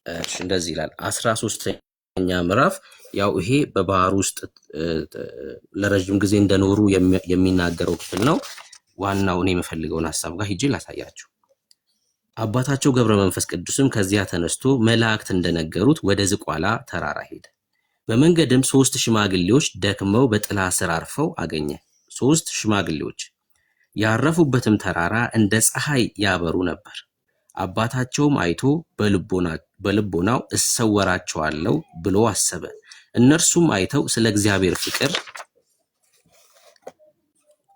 እሺ፣ እንደዚህ ይላል። 13ኛ ምዕራፍ፣ ያው ይሄ በባህር ውስጥ ለረጅም ጊዜ እንደኖሩ የሚናገረው ክፍል ነው። ዋናው እኔ የምፈልገውን ሀሳብ ጋር ሂጄ ላሳያችሁ። አባታቸው ገብረ መንፈስ ቅዱስም ከዚያ ተነስቶ መላእክት እንደነገሩት ወደ ዝቋላ ተራራ ሄደ። በመንገድም ሶስት ሽማግሌዎች ደክመው በጥላ ስር አርፈው አገኘ። ሶስት ሽማግሌዎች ያረፉበትም ተራራ እንደ ፀሐይ ያበሩ ነበር። አባታቸውም አይቶ በልቦናው እሰወራቸዋለሁ ብሎ አሰበ። እነርሱም አይተው ስለ እግዚአብሔር ፍቅር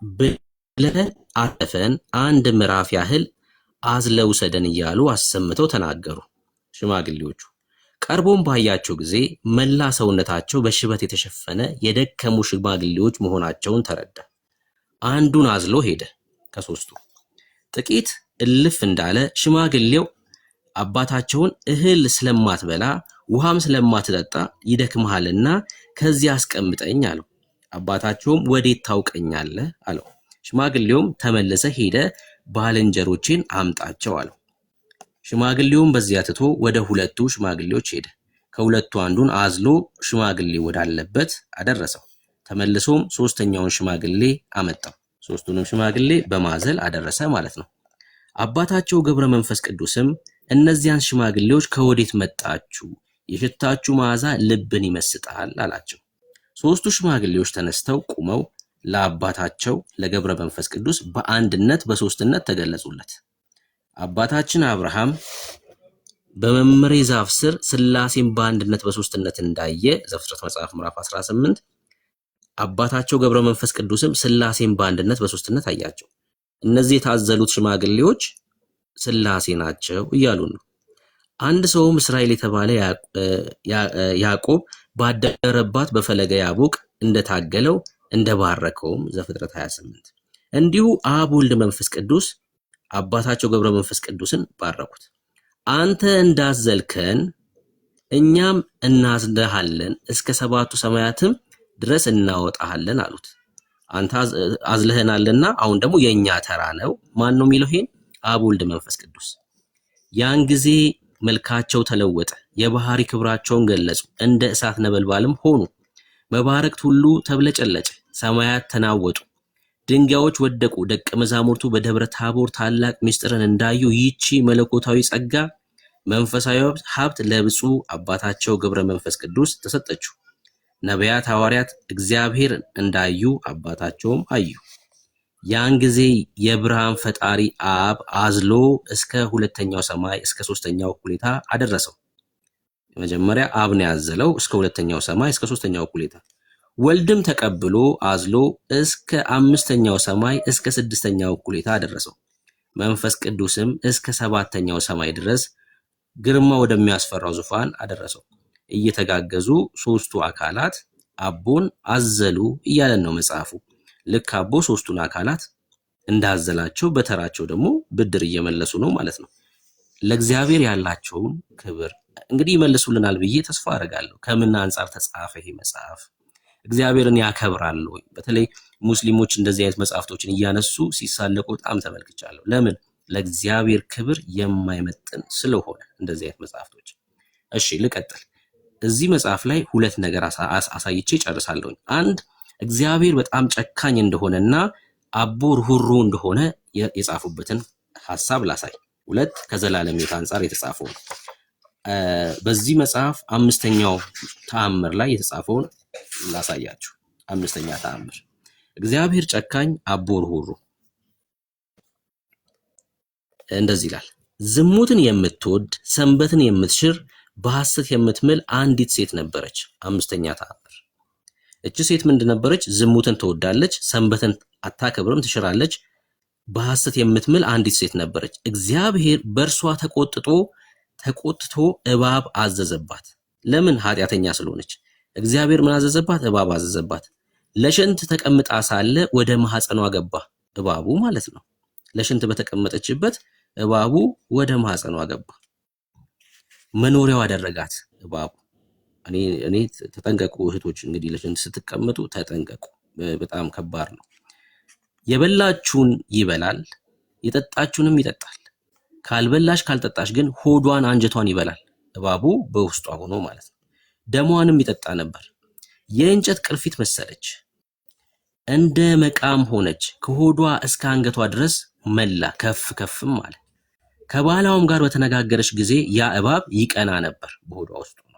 ብለህ አለፈን፣ አንድ ምዕራፍ ያህል አዝለህ ውሰደን እያሉ አሰምተው ተናገሩ። ሽማግሌዎቹ ቀርቦም ባያቸው ጊዜ መላ ሰውነታቸው በሽበት የተሸፈነ የደከሙ ሽማግሌዎች መሆናቸውን ተረዳ። አንዱን አዝሎ ሄደ። ከሶስቱ ጥቂት እልፍ እንዳለ ሽማግሌው አባታቸውን እህል ስለማትበላ ውሃም ስለማትጠጣ ይደክምሃልና ከዚህ አስቀምጠኝ አለው። አባታቸውም ወዴት ታውቀኛለህ አለው። ሽማግሌውም ተመልሰህ ሄደህ ባልንጀሮቼን አምጣቸው አለው። ሽማግሌውም በዚያ ትቶ ወደ ሁለቱ ሽማግሌዎች ሄደ። ከሁለቱ አንዱን አዝሎ ሽማግሌ ወዳለበት አደረሰው። ተመልሶም ሶስተኛውን ሽማግሌ አመጣው። ሶስቱንም ሽማግሌ በማዘል አደረሰ ማለት ነው። አባታቸው ገብረ መንፈስ ቅዱስም እነዚያን ሽማግሌዎች ከወዴት መጣችሁ? የሽታችሁ መዓዛ ልብን ይመስጣል አላቸው። ሶስቱ ሽማግሌዎች ተነስተው ቁመው ለአባታቸው ለገብረ መንፈስ ቅዱስ በአንድነት በሶስትነት ተገለጹለት። አባታችን አብርሃም በመምሬ ዛፍ ስር ስላሴን በአንድነት በሶስትነት እንዳየ ዘፍጥረት መጽሐፍ ምዕራፍ 18፣ አባታቸው ገብረ መንፈስ ቅዱስም ስላሴን በአንድነት በሶስትነት አያቸው። እነዚህ የታዘሉት ሽማግሌዎች ስላሴ ናቸው እያሉ ነው። አንድ ሰውም እስራኤል የተባለ ያዕቆብ ባደረባት በፈለገ ያቦቅ እንደታገለው እንደባረከውም ዘፍጥረት 28 እንዲሁ አብ ወልድ መንፈስ ቅዱስ አባታቸው ገብረ መንፈስ ቅዱስን ባረኩት። አንተ እንዳዘልከን እኛም እናዝልሃለን፣ እስከ ሰባቱ ሰማያትም ድረስ እናወጣሃለን አሉት። አንተ አዝለህናልና አሁን ደግሞ የእኛ ተራ ነው። ማን ነው የሚለው ይሄን? አብ ወልድ መንፈስ ቅዱስ። ያን ጊዜ መልካቸው ተለወጠ፣ የባህሪ ክብራቸውን ገለጹ፣ እንደ እሳት ነበልባልም ሆኑ። መባረቅት ሁሉ ተብለጨለጨ፣ ሰማያት ተናወጡ፣ ድንጋዮች ወደቁ። ደቀ መዛሙርቱ በደብረ ታቦር ታላቅ ምስጢርን እንዳዩ ይህቺ መለኮታዊ ጸጋ መንፈሳዊ ሀብት ለብፁዕ አባታቸው ገብረ መንፈስ ቅዱስ ተሰጠችው። ነቢያት፣ ሐዋርያት እግዚአብሔር እንዳዩ አባታቸውም አዩ። ያን ጊዜ የብርሃን ፈጣሪ አብ አዝሎ እስከ ሁለተኛው ሰማይ እስከ ሶስተኛው እኩሌታ አደረሰው። መጀመሪያ አብ ነው ያዘለው እስከ ሁለተኛው ሰማይ እስከ ሶስተኛው እኩሌታ። ወልድም ተቀብሎ አዝሎ እስከ አምስተኛው ሰማይ እስከ ስድስተኛው እኩሌታ አደረሰው። መንፈስ ቅዱስም እስከ ሰባተኛው ሰማይ ድረስ ግርማ ወደሚያስፈራው ዙፋን አደረሰው። እየተጋገዙ ሶስቱ አካላት አቦን አዘሉ እያለን ነው መጽሐፉ። ልክ አቦ ሶስቱን አካላት እንዳዘላቸው በተራቸው ደግሞ ብድር እየመለሱ ነው ማለት ነው። ለእግዚአብሔር ያላቸውን ክብር እንግዲህ ይመልሱልናል ብዬ ተስፋ አደርጋለሁ። ከምን አንጻር ተጻፈ ይሄ መጽሐፍ? እግዚአብሔርን ያከብራል ወይ? በተለይ ሙስሊሞች እንደዚህ አይነት መጽሐፍቶችን እያነሱ ሲሳለቁ በጣም ተመልክቻለሁ። ለምን? ለእግዚአብሔር ክብር የማይመጥን ስለሆነ እንደዚህ አይነት መጽሐፍቶች። እሺ ልቀጥል። እዚህ መጽሐፍ ላይ ሁለት ነገር አሳይቼ ጨርሳለሁኝ። አንድ፣ እግዚአብሔር በጣም ጨካኝ እንደሆነና አቦ ርኅሩህ እንደሆነ የጻፉበትን ሐሳብ ላሳይ። ሁለት፣ ከዘላለም ሕይወት አንጻር የተጻፈው ነው። በዚህ መጽሐፍ አምስተኛው ተአምር ላይ የተጻፈውን ላሳያችሁ። አምስተኛ ተአምር፣ እግዚአብሔር ጨካኝ አቦ ርኅሩህ፣ እንደዚህ ይላል። ዝሙትን የምትወድ፣ ሰንበትን የምትሽር፣ በሐሰት የምትምል አንዲት ሴት ነበረች። አምስተኛ ተአምር። እቺ ሴት ምንድን ነበረች? ዝሙትን ትወዳለች፣ ሰንበትን አታከብርም፣ ትሽራለች። በሐሰት የምትምል አንዲት ሴት ነበረች። እግዚአብሔር በእርሷ ተቆጥቶ ተቆጥቶ እባብ አዘዘባት። ለምን? ኃጢአተኛ ስለሆነች። እግዚአብሔር ምን አዘዘባት? እባብ አዘዘባት። ለሽንት ተቀምጣ ሳለ ወደ ማህፀኗ ገባ፣ እባቡ ማለት ነው። ለሽንት በተቀመጠችበት እባቡ ወደ ማህፀኗ ገባ። መኖሪያው አደረጋት እባቡ። እኔ ተጠንቀቁ እህቶች፣ እንግዲህ ለሽንት ስትቀመጡ ተጠንቀቁ። በጣም ከባድ ነው። የበላችሁን ይበላል፣ የጠጣችሁንም ይጠጣል። ካልበላሽ ካልጠጣሽ ግን ሆዷን አንጀቷን ይበላል። እባቡ በውስጧ ሆኖ ማለት ነው። ደሟንም ይጠጣ ነበር። የእንጨት ቅርፊት መሰለች፣ እንደ መቃም ሆነች። ከሆዷ እስከ አንገቷ ድረስ መላ፣ ከፍ ከፍም አለ። ከባሏም ጋር በተነጋገረች ጊዜ ያ እባብ ይቀና ነበር፣ በሆዷ ውስጥ ሆኖ፣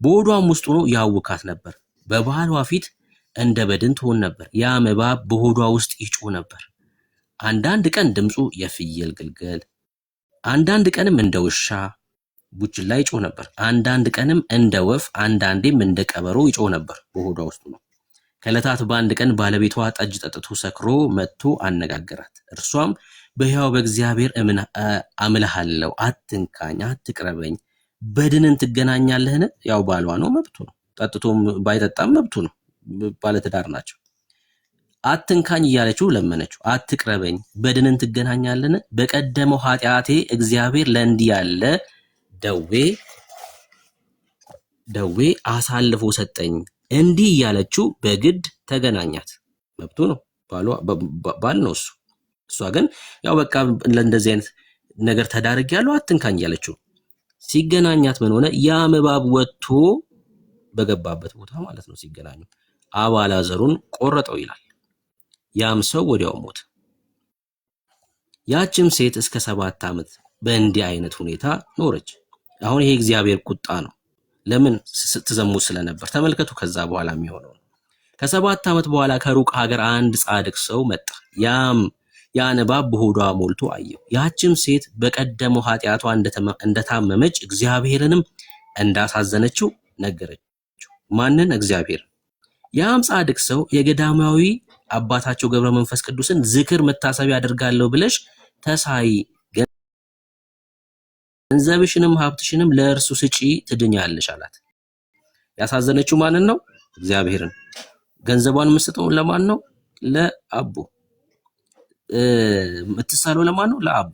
በሆዷም ውስጥ ሆኖ ያውካት ነበር። በባሏ ፊት እንደ በድን ትሆን ነበር። ያም እባብ በሆዷ ውስጥ ይጮህ ነበር። አንዳንድ ቀን ድምፁ የፍየል ግልገል፣ አንዳንድ ቀንም እንደ ውሻ ቡችላ ይጮህ ነበር። አንዳንድ ቀንም እንደ ወፍ፣ አንዳንዴም እንደ ቀበሮ ይጮህ ነበር በሆዷ ውስጥ ነው። ከዕለታት በአንድ ቀን ባለቤቷ ጠጅ ጠጥቶ ሰክሮ መጥቶ አነጋገራት። እርሷም በሕያው በእግዚአብሔር አምልሃለሁ፣ አትንካኝ፣ አትቅረበኝ፣ በድንን ትገናኛለህን? ያው ባሏ ነው፣ መብቱ ነው። ጠጥቶም ባይጠጣም መብቱ ነው። ባለትዳር ናቸው። አትንካኝ እያለችው ለመነችው። አትቅረበኝ፣ በድንን ትገናኛለህን? በቀደመው ኃጢአቴ እግዚአብሔር ለእንዲህ ያለ ደዌ አሳልፎ ሰጠኝ። እንዲህ እያለችው በግድ ተገናኛት። መብቱ ነው፣ ባል ነው እሱ። እሷ ግን ያው በቃ ለእንደዚህ አይነት ነገር ተዳርጌያለሁ፣ አትንካኝ እያለችው ሲገናኛት ምን ሆነ? ያ እባብ ወጥቶ በገባበት ቦታ ማለት ነው ሲገናኙ አባላዘሩን ቆረጠው ይላል። ያም ሰው ወዲያው ሞተ። ያችም ሴት እስከ 7 ዓመት በእንዲህ አይነት ሁኔታ ኖረች። አሁን ይሄ እግዚአብሔር ቁጣ ነው። ለምን? ስትዘሙት ስለነበር። ተመልከቱ ከዛ በኋላ የሚሆነው። ከ7 ዓመት በኋላ ከሩቅ ሀገር አንድ ጻድቅ ሰው መጣ። ያም ያን እባብ በሆዷ ሞልቶ አየው። ያችም ሴት በቀደመው ኃጢአቷ እንደታመመች እግዚአብሔርንም እንዳሳዘነችው ነገረችው። ማንን? እግዚአብሔር። ያም ጻድቅ ሰው የገዳማዊ አባታቸው ገብረ መንፈስ ቅዱስን ዝክር መታሰቢያ አደርጋለሁ ብለሽ ተሳይ ገንዘብሽንም ሀብትሽንም ለእርሱ ስጪ ትድኛለሽ አላት። ያሳዘነችው ማንን ነው? እግዚአብሔርን። ገንዘቧን የምትሰጠው ለማን ነው? ለአቦ። የምትሳለው ለማን ነው? ለአቦ።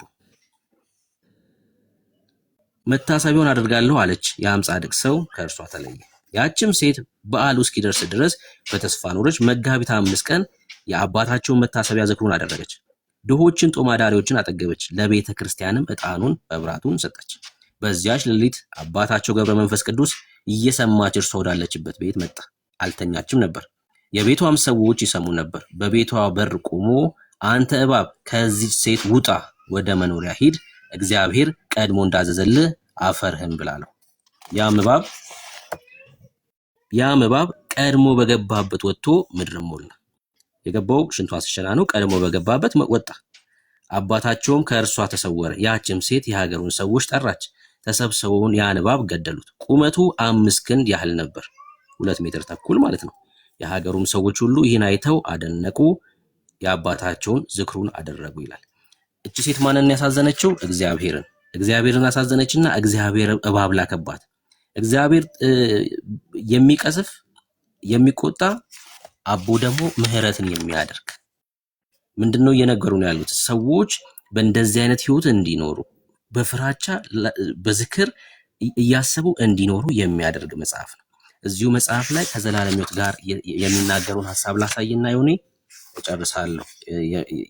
መታሰቢያውን አደርጋለሁ አለች። ያም ጻድቅ ሰው ከእርሷ ተለየ። ያችም ሴት በዓሉ እስኪደርስ ድረስ በተስፋ ኖረች። መጋቢት 5 ቀን የአባታቸውን መታሰቢያ ዝክሩን አደረገች። ድሆችን፣ ጦም አዳሪዎችን አጠገበች። ለቤተ ክርስቲያንም ዕጣኑን መብራቱን ሰጠች። በዚያች ሌሊት አባታቸው ገብረ መንፈስ ቅዱስ እየሰማች እርሷ ወዳለችበት ቤት መጣ። አልተኛችም ነበር። የቤቷም ሰዎች ይሰሙ ነበር። በቤቷ በር ቆሞ አንተ እባብ ከዚች ሴት ውጣ፣ ወደ መኖሪያ ሂድ፣ እግዚአብሔር ቀድሞ እንዳዘዘልህ አፈርህን ብላለሁ። ያም እባብ ያም እባብ ቀድሞ በገባበት ወጥቶ ምድርን ሞላ። የገባው ሽንቷን ሲሸና ነው። ቀድሞ በገባበት ወጣ። አባታቸውም ከእርሷ ተሰወረ። ያችም ሴት የሀገሩን ሰዎች ጠራች። ተሰብስበውን ያን እባብ ገደሉት። ቁመቱ 5 ክንድ ያህል ነበር፣ 2 ሜትር ተኩል ማለት ነው። የሀገሩም ሰዎች ሁሉ ይህን አይተው አደነቁ፣ የአባታቸውን ዝክሩን አደረጉ ይላል። እቺ ሴት ማንን ያሳዘነችው? እግዚአብሔርን። እግዚአብሔርን አሳዘነችና እግዚአብሔር እባብ ላከባት። እግዚአብሔር የሚቀስፍ የሚቆጣ፣ አቦ ደግሞ ምህረትን የሚያደርግ ምንድነው እየነገሩ ነው ያሉት? ሰዎች በእንደዚህ አይነት ህይወት እንዲኖሩ በፍራቻ በዝክር እያሰቡ እንዲኖሩ የሚያደርግ መጽሐፍ ነው። እዚሁ መጽሐፍ ላይ ከዘላለም ህይወት ጋር የሚናገሩን ሀሳብ ላሳይና ይሁኔ እጨርሳለሁ።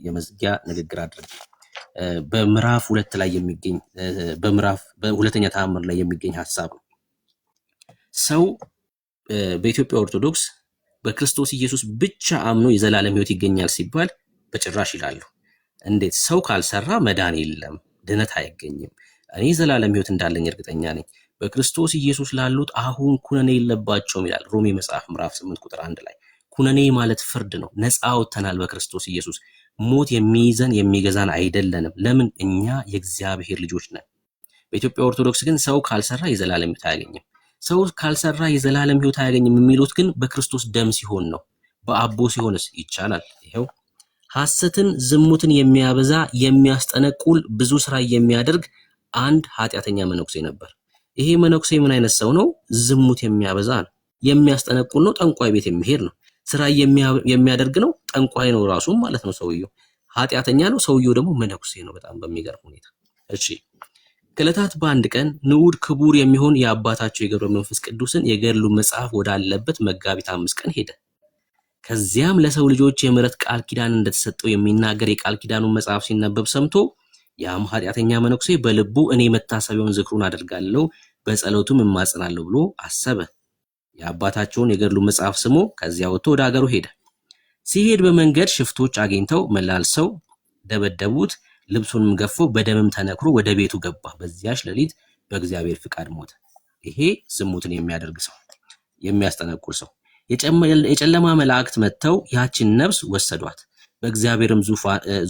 የመዝጊያ ንግግር አድርጌ በምዕራፍ 2 ላይ የሚገኝ በምዕራፍ በሁለተኛ ተአምር ላይ የሚገኝ ሀሳብ ነው። ሰው በኢትዮጵያ ኦርቶዶክስ በክርስቶስ ኢየሱስ ብቻ አምኖ የዘላለም ህይወት ይገኛል ሲባል በጭራሽ ይላሉ። እንዴት? ሰው ካልሰራ መዳን የለም፣ ድነት አይገኝም። እኔ የዘላለም ህይወት እንዳለኝ እርግጠኛ ነኝ። በክርስቶስ ኢየሱስ ላሉት አሁን ኩነኔ የለባቸውም ይላል ሮሜ መጽሐፍ ምዕራፍ 8 ቁጥር 1 ላይ። ኩነኔ ማለት ፍርድ ነው። ነፃ ወጥተናል በክርስቶስ ኢየሱስ። ሞት የሚይዘን የሚገዛን አይደለንም። ለምን? እኛ የእግዚአብሔር ልጆች ነን። በኢትዮጵያ ኦርቶዶክስ ግን ሰው ካልሰራ የዘላለም ህይወት አያገኝም። ሰው ካልሰራ የዘላለም ህይወት አያገኝም የሚሉት ግን በክርስቶስ ደም ሲሆን ነው። በአቦ ሲሆንስ ይቻላል። ይኸው ሐሰትን ዝሙትን የሚያበዛ የሚያስጠነቁል ብዙ ስራ የሚያደርግ አንድ ኃጢአተኛ መነኩሴ ነበር። ይሄ መነኩሴ ምን አይነት ሰው ነው? ዝሙት የሚያበዛ ነው። የሚያስጠነቁል ነው። ጠንቋይ ቤት የሚሄድ ነው። ስራ የሚያደርግ ነው። ጠንቋይ ነው ራሱ ማለት ነው። ሰውየው ኃጢአተኛ ነው። ሰውየው ደግሞ መነኩሴ ነው። በጣም በሚገርም ሁኔታ። እሺ፣ ከዕለታት በአንድ ቀን ንዑድ ክቡር የሚሆን የአባታቸው የገብረ መንፈስ ቅዱስን የገድሉ መጽሐፍ ወዳለበት መጋቢት 5 ቀን ሄደ። ከዚያም ለሰው ልጆች የምህረት ቃል ኪዳን እንደተሰጠው የሚናገር የቃል ኪዳኑን መጽሐፍ ሲነበብ ሰምቶ ያም ኃጢአተኛ መነኩሴ በልቡ እኔ መታሰቢያውን ዝክሩን አደርጋለሁ በጸሎቱም እማጸናለሁ ብሎ አሰበ። የአባታቸውን የገድሉ መጽሐፍ ስሞ ከዚያ ወጥቶ ወደ ሀገሩ ሄደ። ሲሄድ በመንገድ ሽፍቶች አግኝተው መላልሰው ደበደቡት። ልብሱንም ገፎ በደምም ተነክሮ ወደ ቤቱ ገባ። በዚያች ሌሊት በእግዚአብሔር ፍቃድ ሞተ። ይሄ ዝሙትን የሚያደርግ ሰው፣ የሚያስጠነቁል ሰው። የጨለማ መላእክት መጥተው ያችን ነፍስ ወሰዷት፣ በእግዚአብሔርም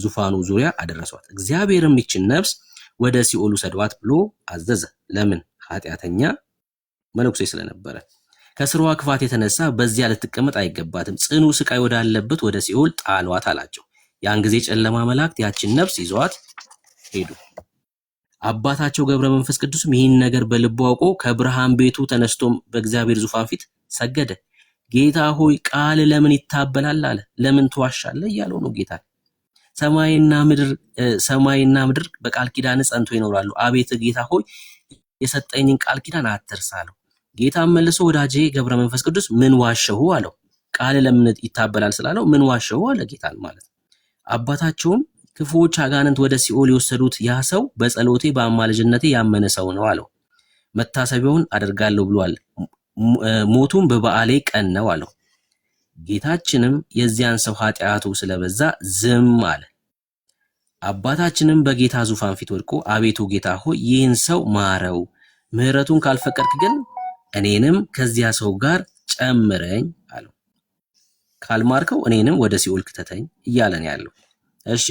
ዙፋኑ ዙሪያ አደረሷት። እግዚአብሔርም ይችን ነፍስ ወደ ሲኦል ውሰዷት ብሎ አዘዘ። ለምን? ኃጢአተኛ መነኩሴ ስለነበረ። ከስራዋ ክፋት የተነሳ በዚያ ልትቀመጥ አይገባትም፣ ጽኑ ስቃይ ወዳለበት ወደ ሲኦል ጣሏት አላቸው። ያን ጊዜ ጨለማ መላእክት ያችን ነፍስ ይዘዋት ሄዱ። አባታቸው ገብረ መንፈስ ቅዱስም ይህን ነገር በልቡ አውቆ ከብርሃን ቤቱ ተነስቶም በእግዚአብሔር ዙፋን ፊት ሰገደ። ጌታ ሆይ ቃል ለምን ይታበላል አለ። ለምን ትዋሻለህ እያለው ነው ጌታ። ሰማይና ምድር በቃል ኪዳን ጸንቶ ይኖራሉ። አቤት ጌታ ሆይ የሰጠኝን ቃል ኪዳን አትርሳ አለው። ጌታም መልሶ ወዳጄ ገብረ መንፈስ ቅዱስ ምን ዋሸሁ አለው። ቃል ለምን ይታበላል ስላለው ምን ዋሸሁ አለ ጌታን ማለት ነው። አባታቸውም ክፉዎች አጋንንት ወደ ሲኦል የወሰዱት ያ ሰው በጸሎቴ በአማልጅነቴ ያመነ ሰው ነው አለው። መታሰቢያውን አደርጋለሁ ብሏል። ሞቱም በበዓሌ ቀን ነው አለው። ጌታችንም የዚያን ሰው ኃጢአቱ ስለበዛ ዝም አለ። አባታችንም በጌታ ዙፋን ፊት ወድቆ አቤቱ ጌታ ሆይ ይህን ሰው ማረው፣ ምህረቱን ካልፈቀድክ ግን እኔንም ከዚያ ሰው ጋር ጨምረኝ አለው። ካልማርከው እኔንም ወደ ሲኦል ክተተኝ እያለ ነው ያለው። እሺ፣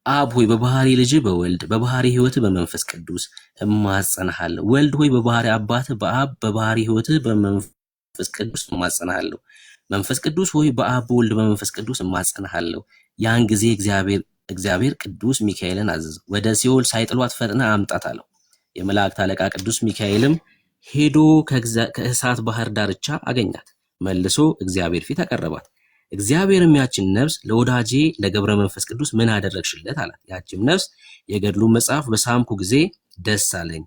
አብ ሆይ በባህሪ ልጅ በወልድ በባህሪ ሕይወት በመንፈስ ቅዱስ እማጸንሃለሁ። ወልድ ሆይ በባህሪ አባት በአብ በባህሪ ሕይወት በመንፈስ ቅዱስ እማጸንሃለሁ። መንፈስ ቅዱስ ሆይ በአብ በወልድ በመንፈስ ቅዱስ እማጸንሃለሁ። ያን ጊዜ እግዚአብሔር እግዚአብሔር ቅዱስ ሚካኤልን አዘዘ። ወደ ሲኦል ሳይጥሏት ፈጥነህ አምጣት አለው። የመላእክት አለቃ ቅዱስ ሚካኤልም ሄዶ ከእሳት ባህር ዳርቻ አገኛት፣ መልሶ እግዚአብሔር ፊት አቀረባት። እግዚአብሔርም ያችን ነፍስ ለወዳጄ ለገብረ መንፈስ ቅዱስ ምን አደረግሽለት አላት። ያችም ነፍስ የገድሉን መጽሐፍ በሳምኩ ጊዜ ደስ አለኝ፣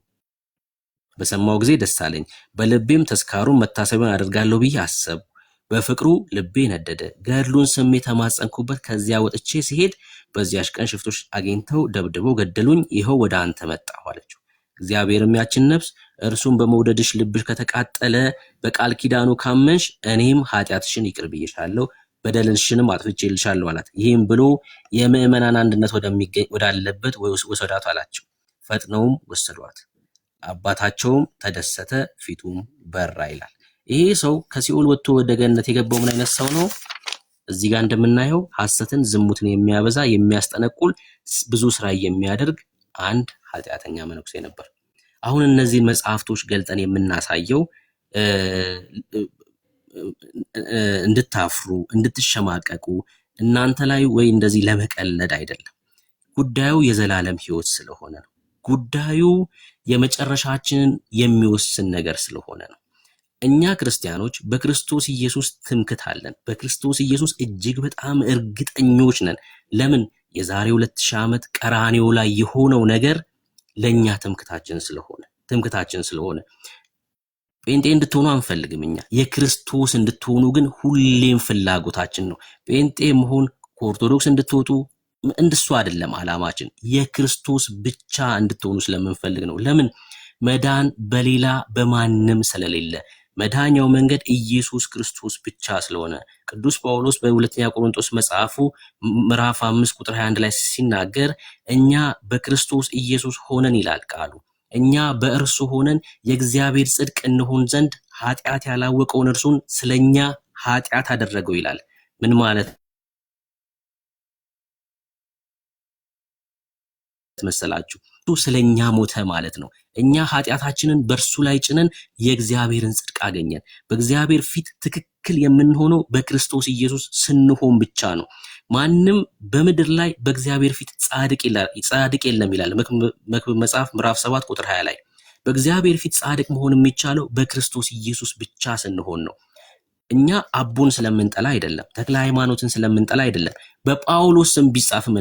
በሰማው ጊዜ ደስ አለኝ፣ በልቤም ተስካሩን መታሰቢያን አደርጋለሁ ብዬ አሰብኩ። በፍቅሩ ልቤ ነደደ። ገድሉን ስሜ ተማጸንኩበት። ከዚያ ወጥቼ ሲሄድ በዚያች ቀን ሽፍቶች አግኝተው ደብድበው ገደሉኝ። ይኸው ወደ አንተ መጣሁ አለችው። እግዚአብሔርም ያችን ነፍስ እርሱን በመውደድሽ ልብሽ ከተቃጠለ በቃል ኪዳኑ ካመንሽ እኔም ኃጢአትሽን ይቅር ብዬሻለሁ በደልሽንም አጥፍቼልሻለሁ አላት። ይህም ብሎ የምዕመናን አንድነት ወደሚገኝ ወዳለበት ወሰዳት አላቸው። ፈጥነውም ወሰዷት። አባታቸውም ተደሰተ፣ ፊቱም በራ ይላል። ይሄ ሰው ከሲኦል ወጥቶ ወደ ገነት የገባው ምን አይነት ሰው ነው? እዚህ ጋር እንደምናየው ሐሰትን፣ ዝሙትን የሚያበዛ የሚያስጠነቁል፣ ብዙ ስራ የሚያደርግ አንድ ኃጢአተኛ መነኩሴ ነበር። አሁን እነዚህን መጽሐፍቶች ገልጠን የምናሳየው እንድታፍሩ፣ እንድትሸማቀቁ እናንተ ላይ ወይ እንደዚህ ለመቀለድ አይደለም። ጉዳዩ የዘላለም ሕይወት ስለሆነ ነው። ጉዳዩ የመጨረሻችንን የሚወስን ነገር ስለሆነ ነው። እኛ ክርስቲያኖች በክርስቶስ ኢየሱስ ትምክት አለን። በክርስቶስ ኢየሱስ እጅግ በጣም እርግጠኞች ነን። ለምን? የዛሬ 2000 ዓመት ቀራንዮ ላይ የሆነው ነገር ለእኛ ትምክታችን ስለሆነ ጴንጤ እንድትሆኑ አንፈልግም። እኛ የክርስቶስ እንድትሆኑ ግን ሁሌም ፍላጎታችን ነው። ጴንጤ መሆን ከኦርቶዶክስ እንድትወጡ እንደሱ አይደለም አላማችን። የክርስቶስ ብቻ እንድትሆኑ ስለምንፈልግ ነው። ለምን? መዳን በሌላ በማንም ስለሌለ፣ መዳኛው መንገድ ኢየሱስ ክርስቶስ ብቻ ስለሆነ። ቅዱስ ጳውሎስ በሁለተኛ ቆሮንቶስ መጽሐፉ ምዕራፍ 5 ቁጥር 21 ላይ ሲናገር እኛ በክርስቶስ ኢየሱስ ሆነን ይላል ቃሉ፣ እኛ በእርሱ ሆነን የእግዚአብሔር ጽድቅ እንሆን ዘንድ ኃጢአት ያላወቀውን እርሱን ስለኛ ኃጢአት አደረገው ይላል። ምን ማለት መሰላችሁ? እሱ ስለኛ ሞተ ማለት ነው። እኛ ኃጢአታችንን በእርሱ ላይ ጭነን የእግዚአብሔርን ጽድቅ አገኘን። በእግዚአብሔር ፊት ትክክል የምንሆነው በክርስቶስ ኢየሱስ ስንሆን ብቻ ነው። ማንም በምድር ላይ በእግዚአብሔር ፊት ጻድቅ የለም ይላል መክብብ መጽሐፍ ምዕራፍ 7 ቁጥር 20 ላይ። በእግዚአብሔር ፊት ጻድቅ መሆን የሚቻለው በክርስቶስ ኢየሱስ ብቻ ስንሆን ነው። እኛ አቡን ስለምንጠላ አይደለም፣ ተክለ ሃይማኖትን ስለምንጠላ አይደለም። በጳውሎስ ስም ቢጻፍም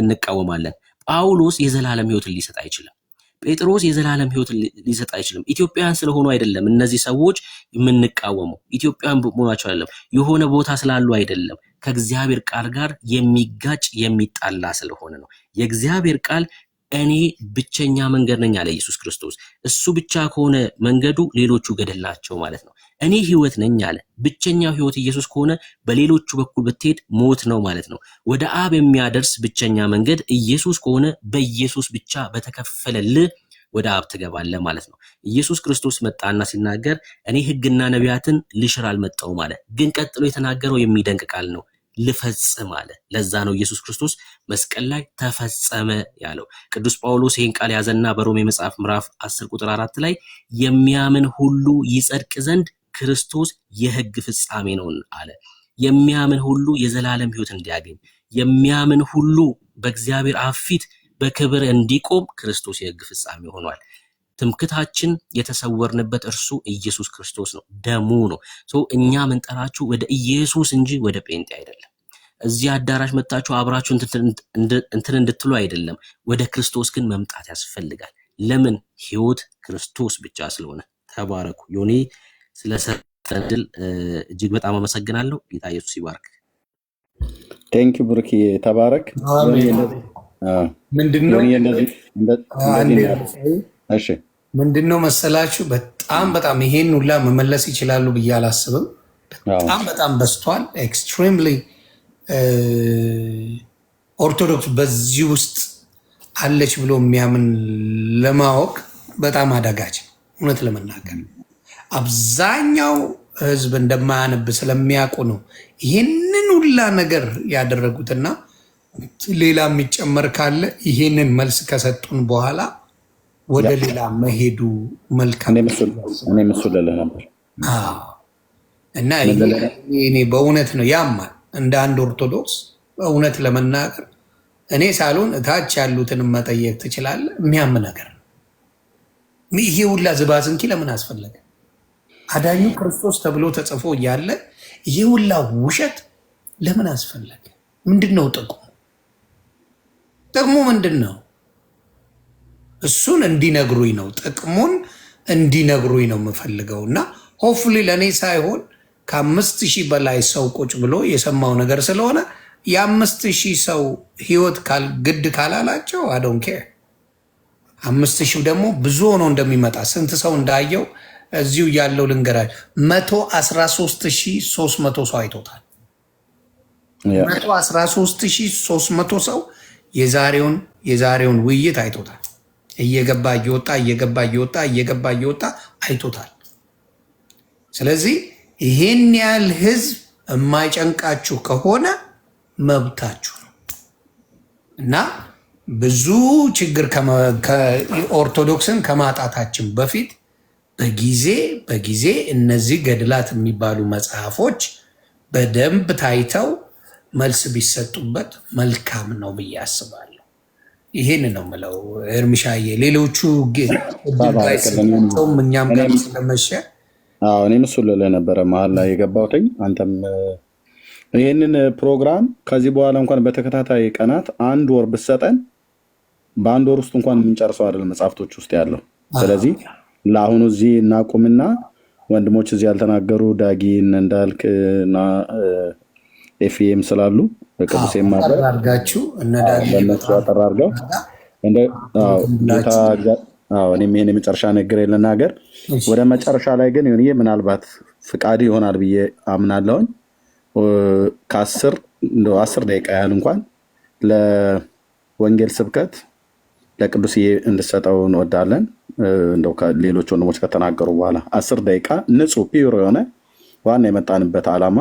እንቃወማለን። ጳውሎስ የዘላለም ሕይወትን ሊሰጥ አይችልም። ጴጥሮስ የዘላለም ሕይወትን ሊሰጥ አይችልም። ኢትዮጵያውያን ስለሆኑ አይደለም እነዚህ ሰዎች የምንቃወመው፣ ኢትዮጵያውያን መሆናቸው አይደለም፣ የሆነ ቦታ ስላሉ አይደለም። ከእግዚአብሔር ቃል ጋር የሚጋጭ የሚጣላ ስለሆነ ነው። የእግዚአብሔር ቃል እኔ ብቸኛ መንገድ ነኝ አለ ኢየሱስ ክርስቶስ። እሱ ብቻ ከሆነ መንገዱ ሌሎቹ ገደል ናቸው ማለት ነው። እኔ ህይወት ነኝ አለ። ብቸኛው ህይወት ኢየሱስ ከሆነ በሌሎቹ በኩል ብትሄድ ሞት ነው ማለት ነው። ወደ አብ የሚያደርስ ብቸኛ መንገድ ኢየሱስ ከሆነ በኢየሱስ ብቻ በተከፈለልህ ወደ አብ ትገባለህ ማለት ነው። ኢየሱስ ክርስቶስ መጣና ሲናገር እኔ ህግና ነቢያትን ልሽር አልመጣሁም አለ። ግን ቀጥሎ የተናገረው የሚደንቅ ቃል ነው። ልፈጽም አለ። ለዛ ነው ኢየሱስ ክርስቶስ መስቀል ላይ ተፈጸመ ያለው። ቅዱስ ጳውሎስ ይህን ቃል ያዘና በሮሜ መጽሐፍ ምዕራፍ 10 ቁጥር 4 ላይ የሚያምን ሁሉ ይጸድቅ ዘንድ ክርስቶስ የህግ ፍጻሜ ነው አለ። የሚያምን ሁሉ የዘላለም ህይወት እንዲያገኝ፣ የሚያምን ሁሉ በእግዚአብሔር አብ ፊት በክብር እንዲቆም ክርስቶስ የህግ ፍጻሜ ሆኗል። ትምክታችን የተሰወርንበት እርሱ ኢየሱስ ክርስቶስ ነው፣ ደሙ ነው። So እኛ ምንጠራችሁ ወደ ኢየሱስ እንጂ ወደ ጴንጤ አይደለም። እዚህ አዳራሽ መጥታችሁ አብራችሁ እንትን እንድትሉ አይደለም። ወደ ክርስቶስ ግን መምጣት ያስፈልጋል። ለምን? ህይወት ክርስቶስ ብቻ ስለሆነ። ተባረኩ። ዮኒ፣ ስለሰጠን እድል እጅግ በጣም አመሰግናለሁ። ጌታ ኢየሱስ ይባርክ። Thank you ብሩክ፣ ተባረክ። አሜን። ምንድነው ዮኒ እንደዚህ አንዴ እንደዚህ ነው ያለው። እሺ። ምንድነው መሰላችሁ፣ በጣም በጣም ይሄን ሁላ መመለስ ይችላሉ ብዬ አላስብም። በጣም በጣም በዝቷል። Extremely ኦርቶዶክስ በዚህ ውስጥ አለች ብሎ የሚያምን ለማወቅ በጣም አዳጋች ነው። እውነት ለመናገር አብዛኛው ሕዝብ እንደማያነብ ስለሚያውቁ ነው ይህንን ሁላ ነገር ያደረጉትና ሌላ የሚጨመር ካለ ይሄንን መልስ ከሰጡን በኋላ ወደ ሌላ መሄዱ መልካም። እኔም እሱ ልልህ ነበር። አዎ። እና ይሄ እኔ በእውነት ነው ያማል። እንደ አንድ ኦርቶዶክስ በእውነት ለመናገር እኔ ሳልሆን እታች ያሉትንም መጠየቅ ትችላለህ። የሚያም ነገር ነው። ይሄ ሁላ ዝባዝንኪ ለምን አስፈለገ? አዳኙ ክርስቶስ ተብሎ ተጽፎ እያለ ይሄ ሁላ ውሸት ለምን አስፈለገ? ምንድን ነው ጥቅሙ? ጥቅሙ ምንድን ነው? እሱን እንዲነግሩኝ ነው፣ ጥቅሙን እንዲነግሩኝ ነው የምፈልገው። እና hopefully ለእኔ ሳይሆን ከ5,000 በላይ ሰው ቁጭ ብሎ የሰማው ነገር ስለሆነ የ5,000 ሰው ህይወት ግድ ካላላቸው I don't care። 5,000 ደግሞ ብዙ ሆኖ እንደሚመጣ ስንት ሰው እንዳየው እዚሁ ያለው ልንገራችሁ፣ 113,300 ሰው አይቶታል። 113,300 ሰው የዛሬውን ውይይት አይቶታል። እየገባ እየወጣ፣ እየገባ እየወጣ፣ እየገባ እየወጣ አይቶታል። ስለዚህ ይሄን ያህል ህዝብ የማይጨንቃችሁ ከሆነ መብታችሁ ነው እና ብዙ ችግር ኦርቶዶክስን ከማጣታችን በፊት በጊዜ በጊዜ እነዚህ ገድላት የሚባሉ መጽሐፎች በደንብ ታይተው መልስ ቢሰጡበት መልካም ነው ብዬ አስባለሁ። ይሄን ነው የምለው። ኤርሚሻዬ፣ ሌሎቹ እድል ባይሰጣቸውም እኛም ጋር ስለመሸ። እኔም እሱን ልልህ ነበረ መሀል ላይ የገባሁትኝ። አንተም ይህንን ፕሮግራም ከዚህ በኋላ እንኳን በተከታታይ ቀናት አንድ ወር ብትሰጠን በአንድ ወር ውስጥ እንኳን የምንጨርሰው አይደለም መጽሐፍቶች ውስጥ ያለው። ስለዚህ ለአሁኑ እዚህ እናቁምና ወንድሞች እዚህ ያልተናገሩ ዳጊ እንዳልክ እና ኤፍኤም ስላሉ ቅዱስ አለ አድርጋችሁ እነ ዳጊ ለእነሱ አጠር አድርገው እኔም ይሄን የመጨረሻ ንግግር ልናገር። ወደ መጨረሻ ላይ ግን ይሁንዬ ምናልባት ፍቃድ ይሆናል ብዬ አምናለሁኝ። ከአስር እንደው 10 ደቂቃ ያህል እንኳን ለወንጌል ስብከት ለቅዱስዬ እንድሰጠው እንወዳለን። እንደው ሌሎች ወንድሞች ከተናገሩ በኋላ 10 ደቂቃ ንጹህ pure የሆነ ዋና የመጣንበት ዓላማ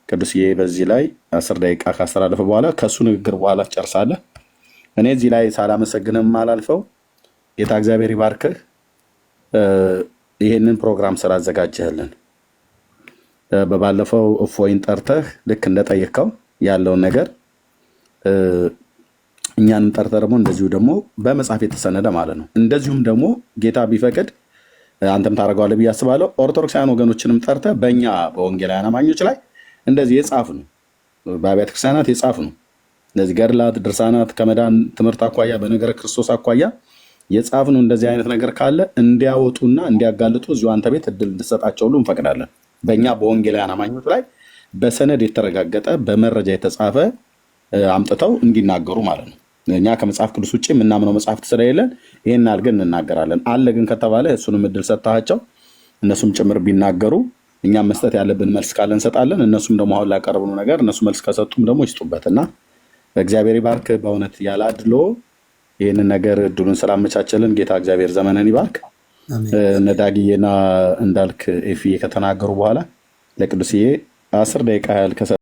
ቅዱስዬ በዚህ ላይ 10 ደቂቃ ካስተላለፈ በኋላ ከእሱ ንግግር በኋላ ትጨርሳለህ። እኔ እዚህ ላይ ሳላመሰግንም አላልፈው። ጌታ እግዚአብሔር ይባርክህ። ይህንን ፕሮግራም ስላዘጋጀህልን በባለፈው እፎይን ጠርተህ ልክ እንደጠየቅከው ያለውን ነገር እኛንም ጠርተህ ደግሞ እንደዚሁ ደግሞ በመጽሐፍ የተሰነደ ማለት ነው። እንደዚሁም ደግሞ ጌታ ቢፈቅድ አንተም ታደርገዋለህ ብዬ አስባለሁ። ኦርቶዶክሳውያን ወገኖችንም ጠርተህ በእኛ በወንጌላውያን አማኞች ላይ እንደዚህ የጻፍ ነው፣ በአብያተ ክርስቲያናት የጻፍ ነው። እነዚህ ገድላት፣ ድርሳናት ከመዳን ትምህርት አኳያ በነገረ ክርስቶስ አኳያ የጻፍ ነው። እንደዚህ አይነት ነገር ካለ እንዲያወጡና እንዲያጋልጡ እዚሁ አንተ ቤት እድል እንድሰጣቸው ሁሉ እንፈቅዳለን። በእኛ በወንጌላውያን አማኞች ላይ በሰነድ የተረጋገጠ በመረጃ የተጻፈ አምጥተው እንዲናገሩ ማለት ነው። እኛ ከመጽሐፍ ቅዱስ ውጭ የምናምነው መጽሐፍት ስለሌለን ይህን አድርገን እንናገራለን። አለ ግን ከተባለ እሱንም እድል ሰጥተሃቸው እነሱም ጭምር ቢናገሩ እኛም መስጠት ያለብን መልስ ካለ እንሰጣለን። እነሱም ደግሞ አሁን ላቀረብነው ነገር እነሱ መልስ ከሰጡም ደግሞ ይስጡበት እና እግዚአብሔር ይባርክ። በእውነት ያለ አድሎ ይህንን ነገር እድሉን ስላመቻቸልን ጌታ እግዚአብሔር ዘመንን ይባርክ። እነ ዳግዬና እንዳልክ ኤፍዬ ከተናገሩ በኋላ ለቅዱስዬ 10 ደቂቃ ያህል ከሰ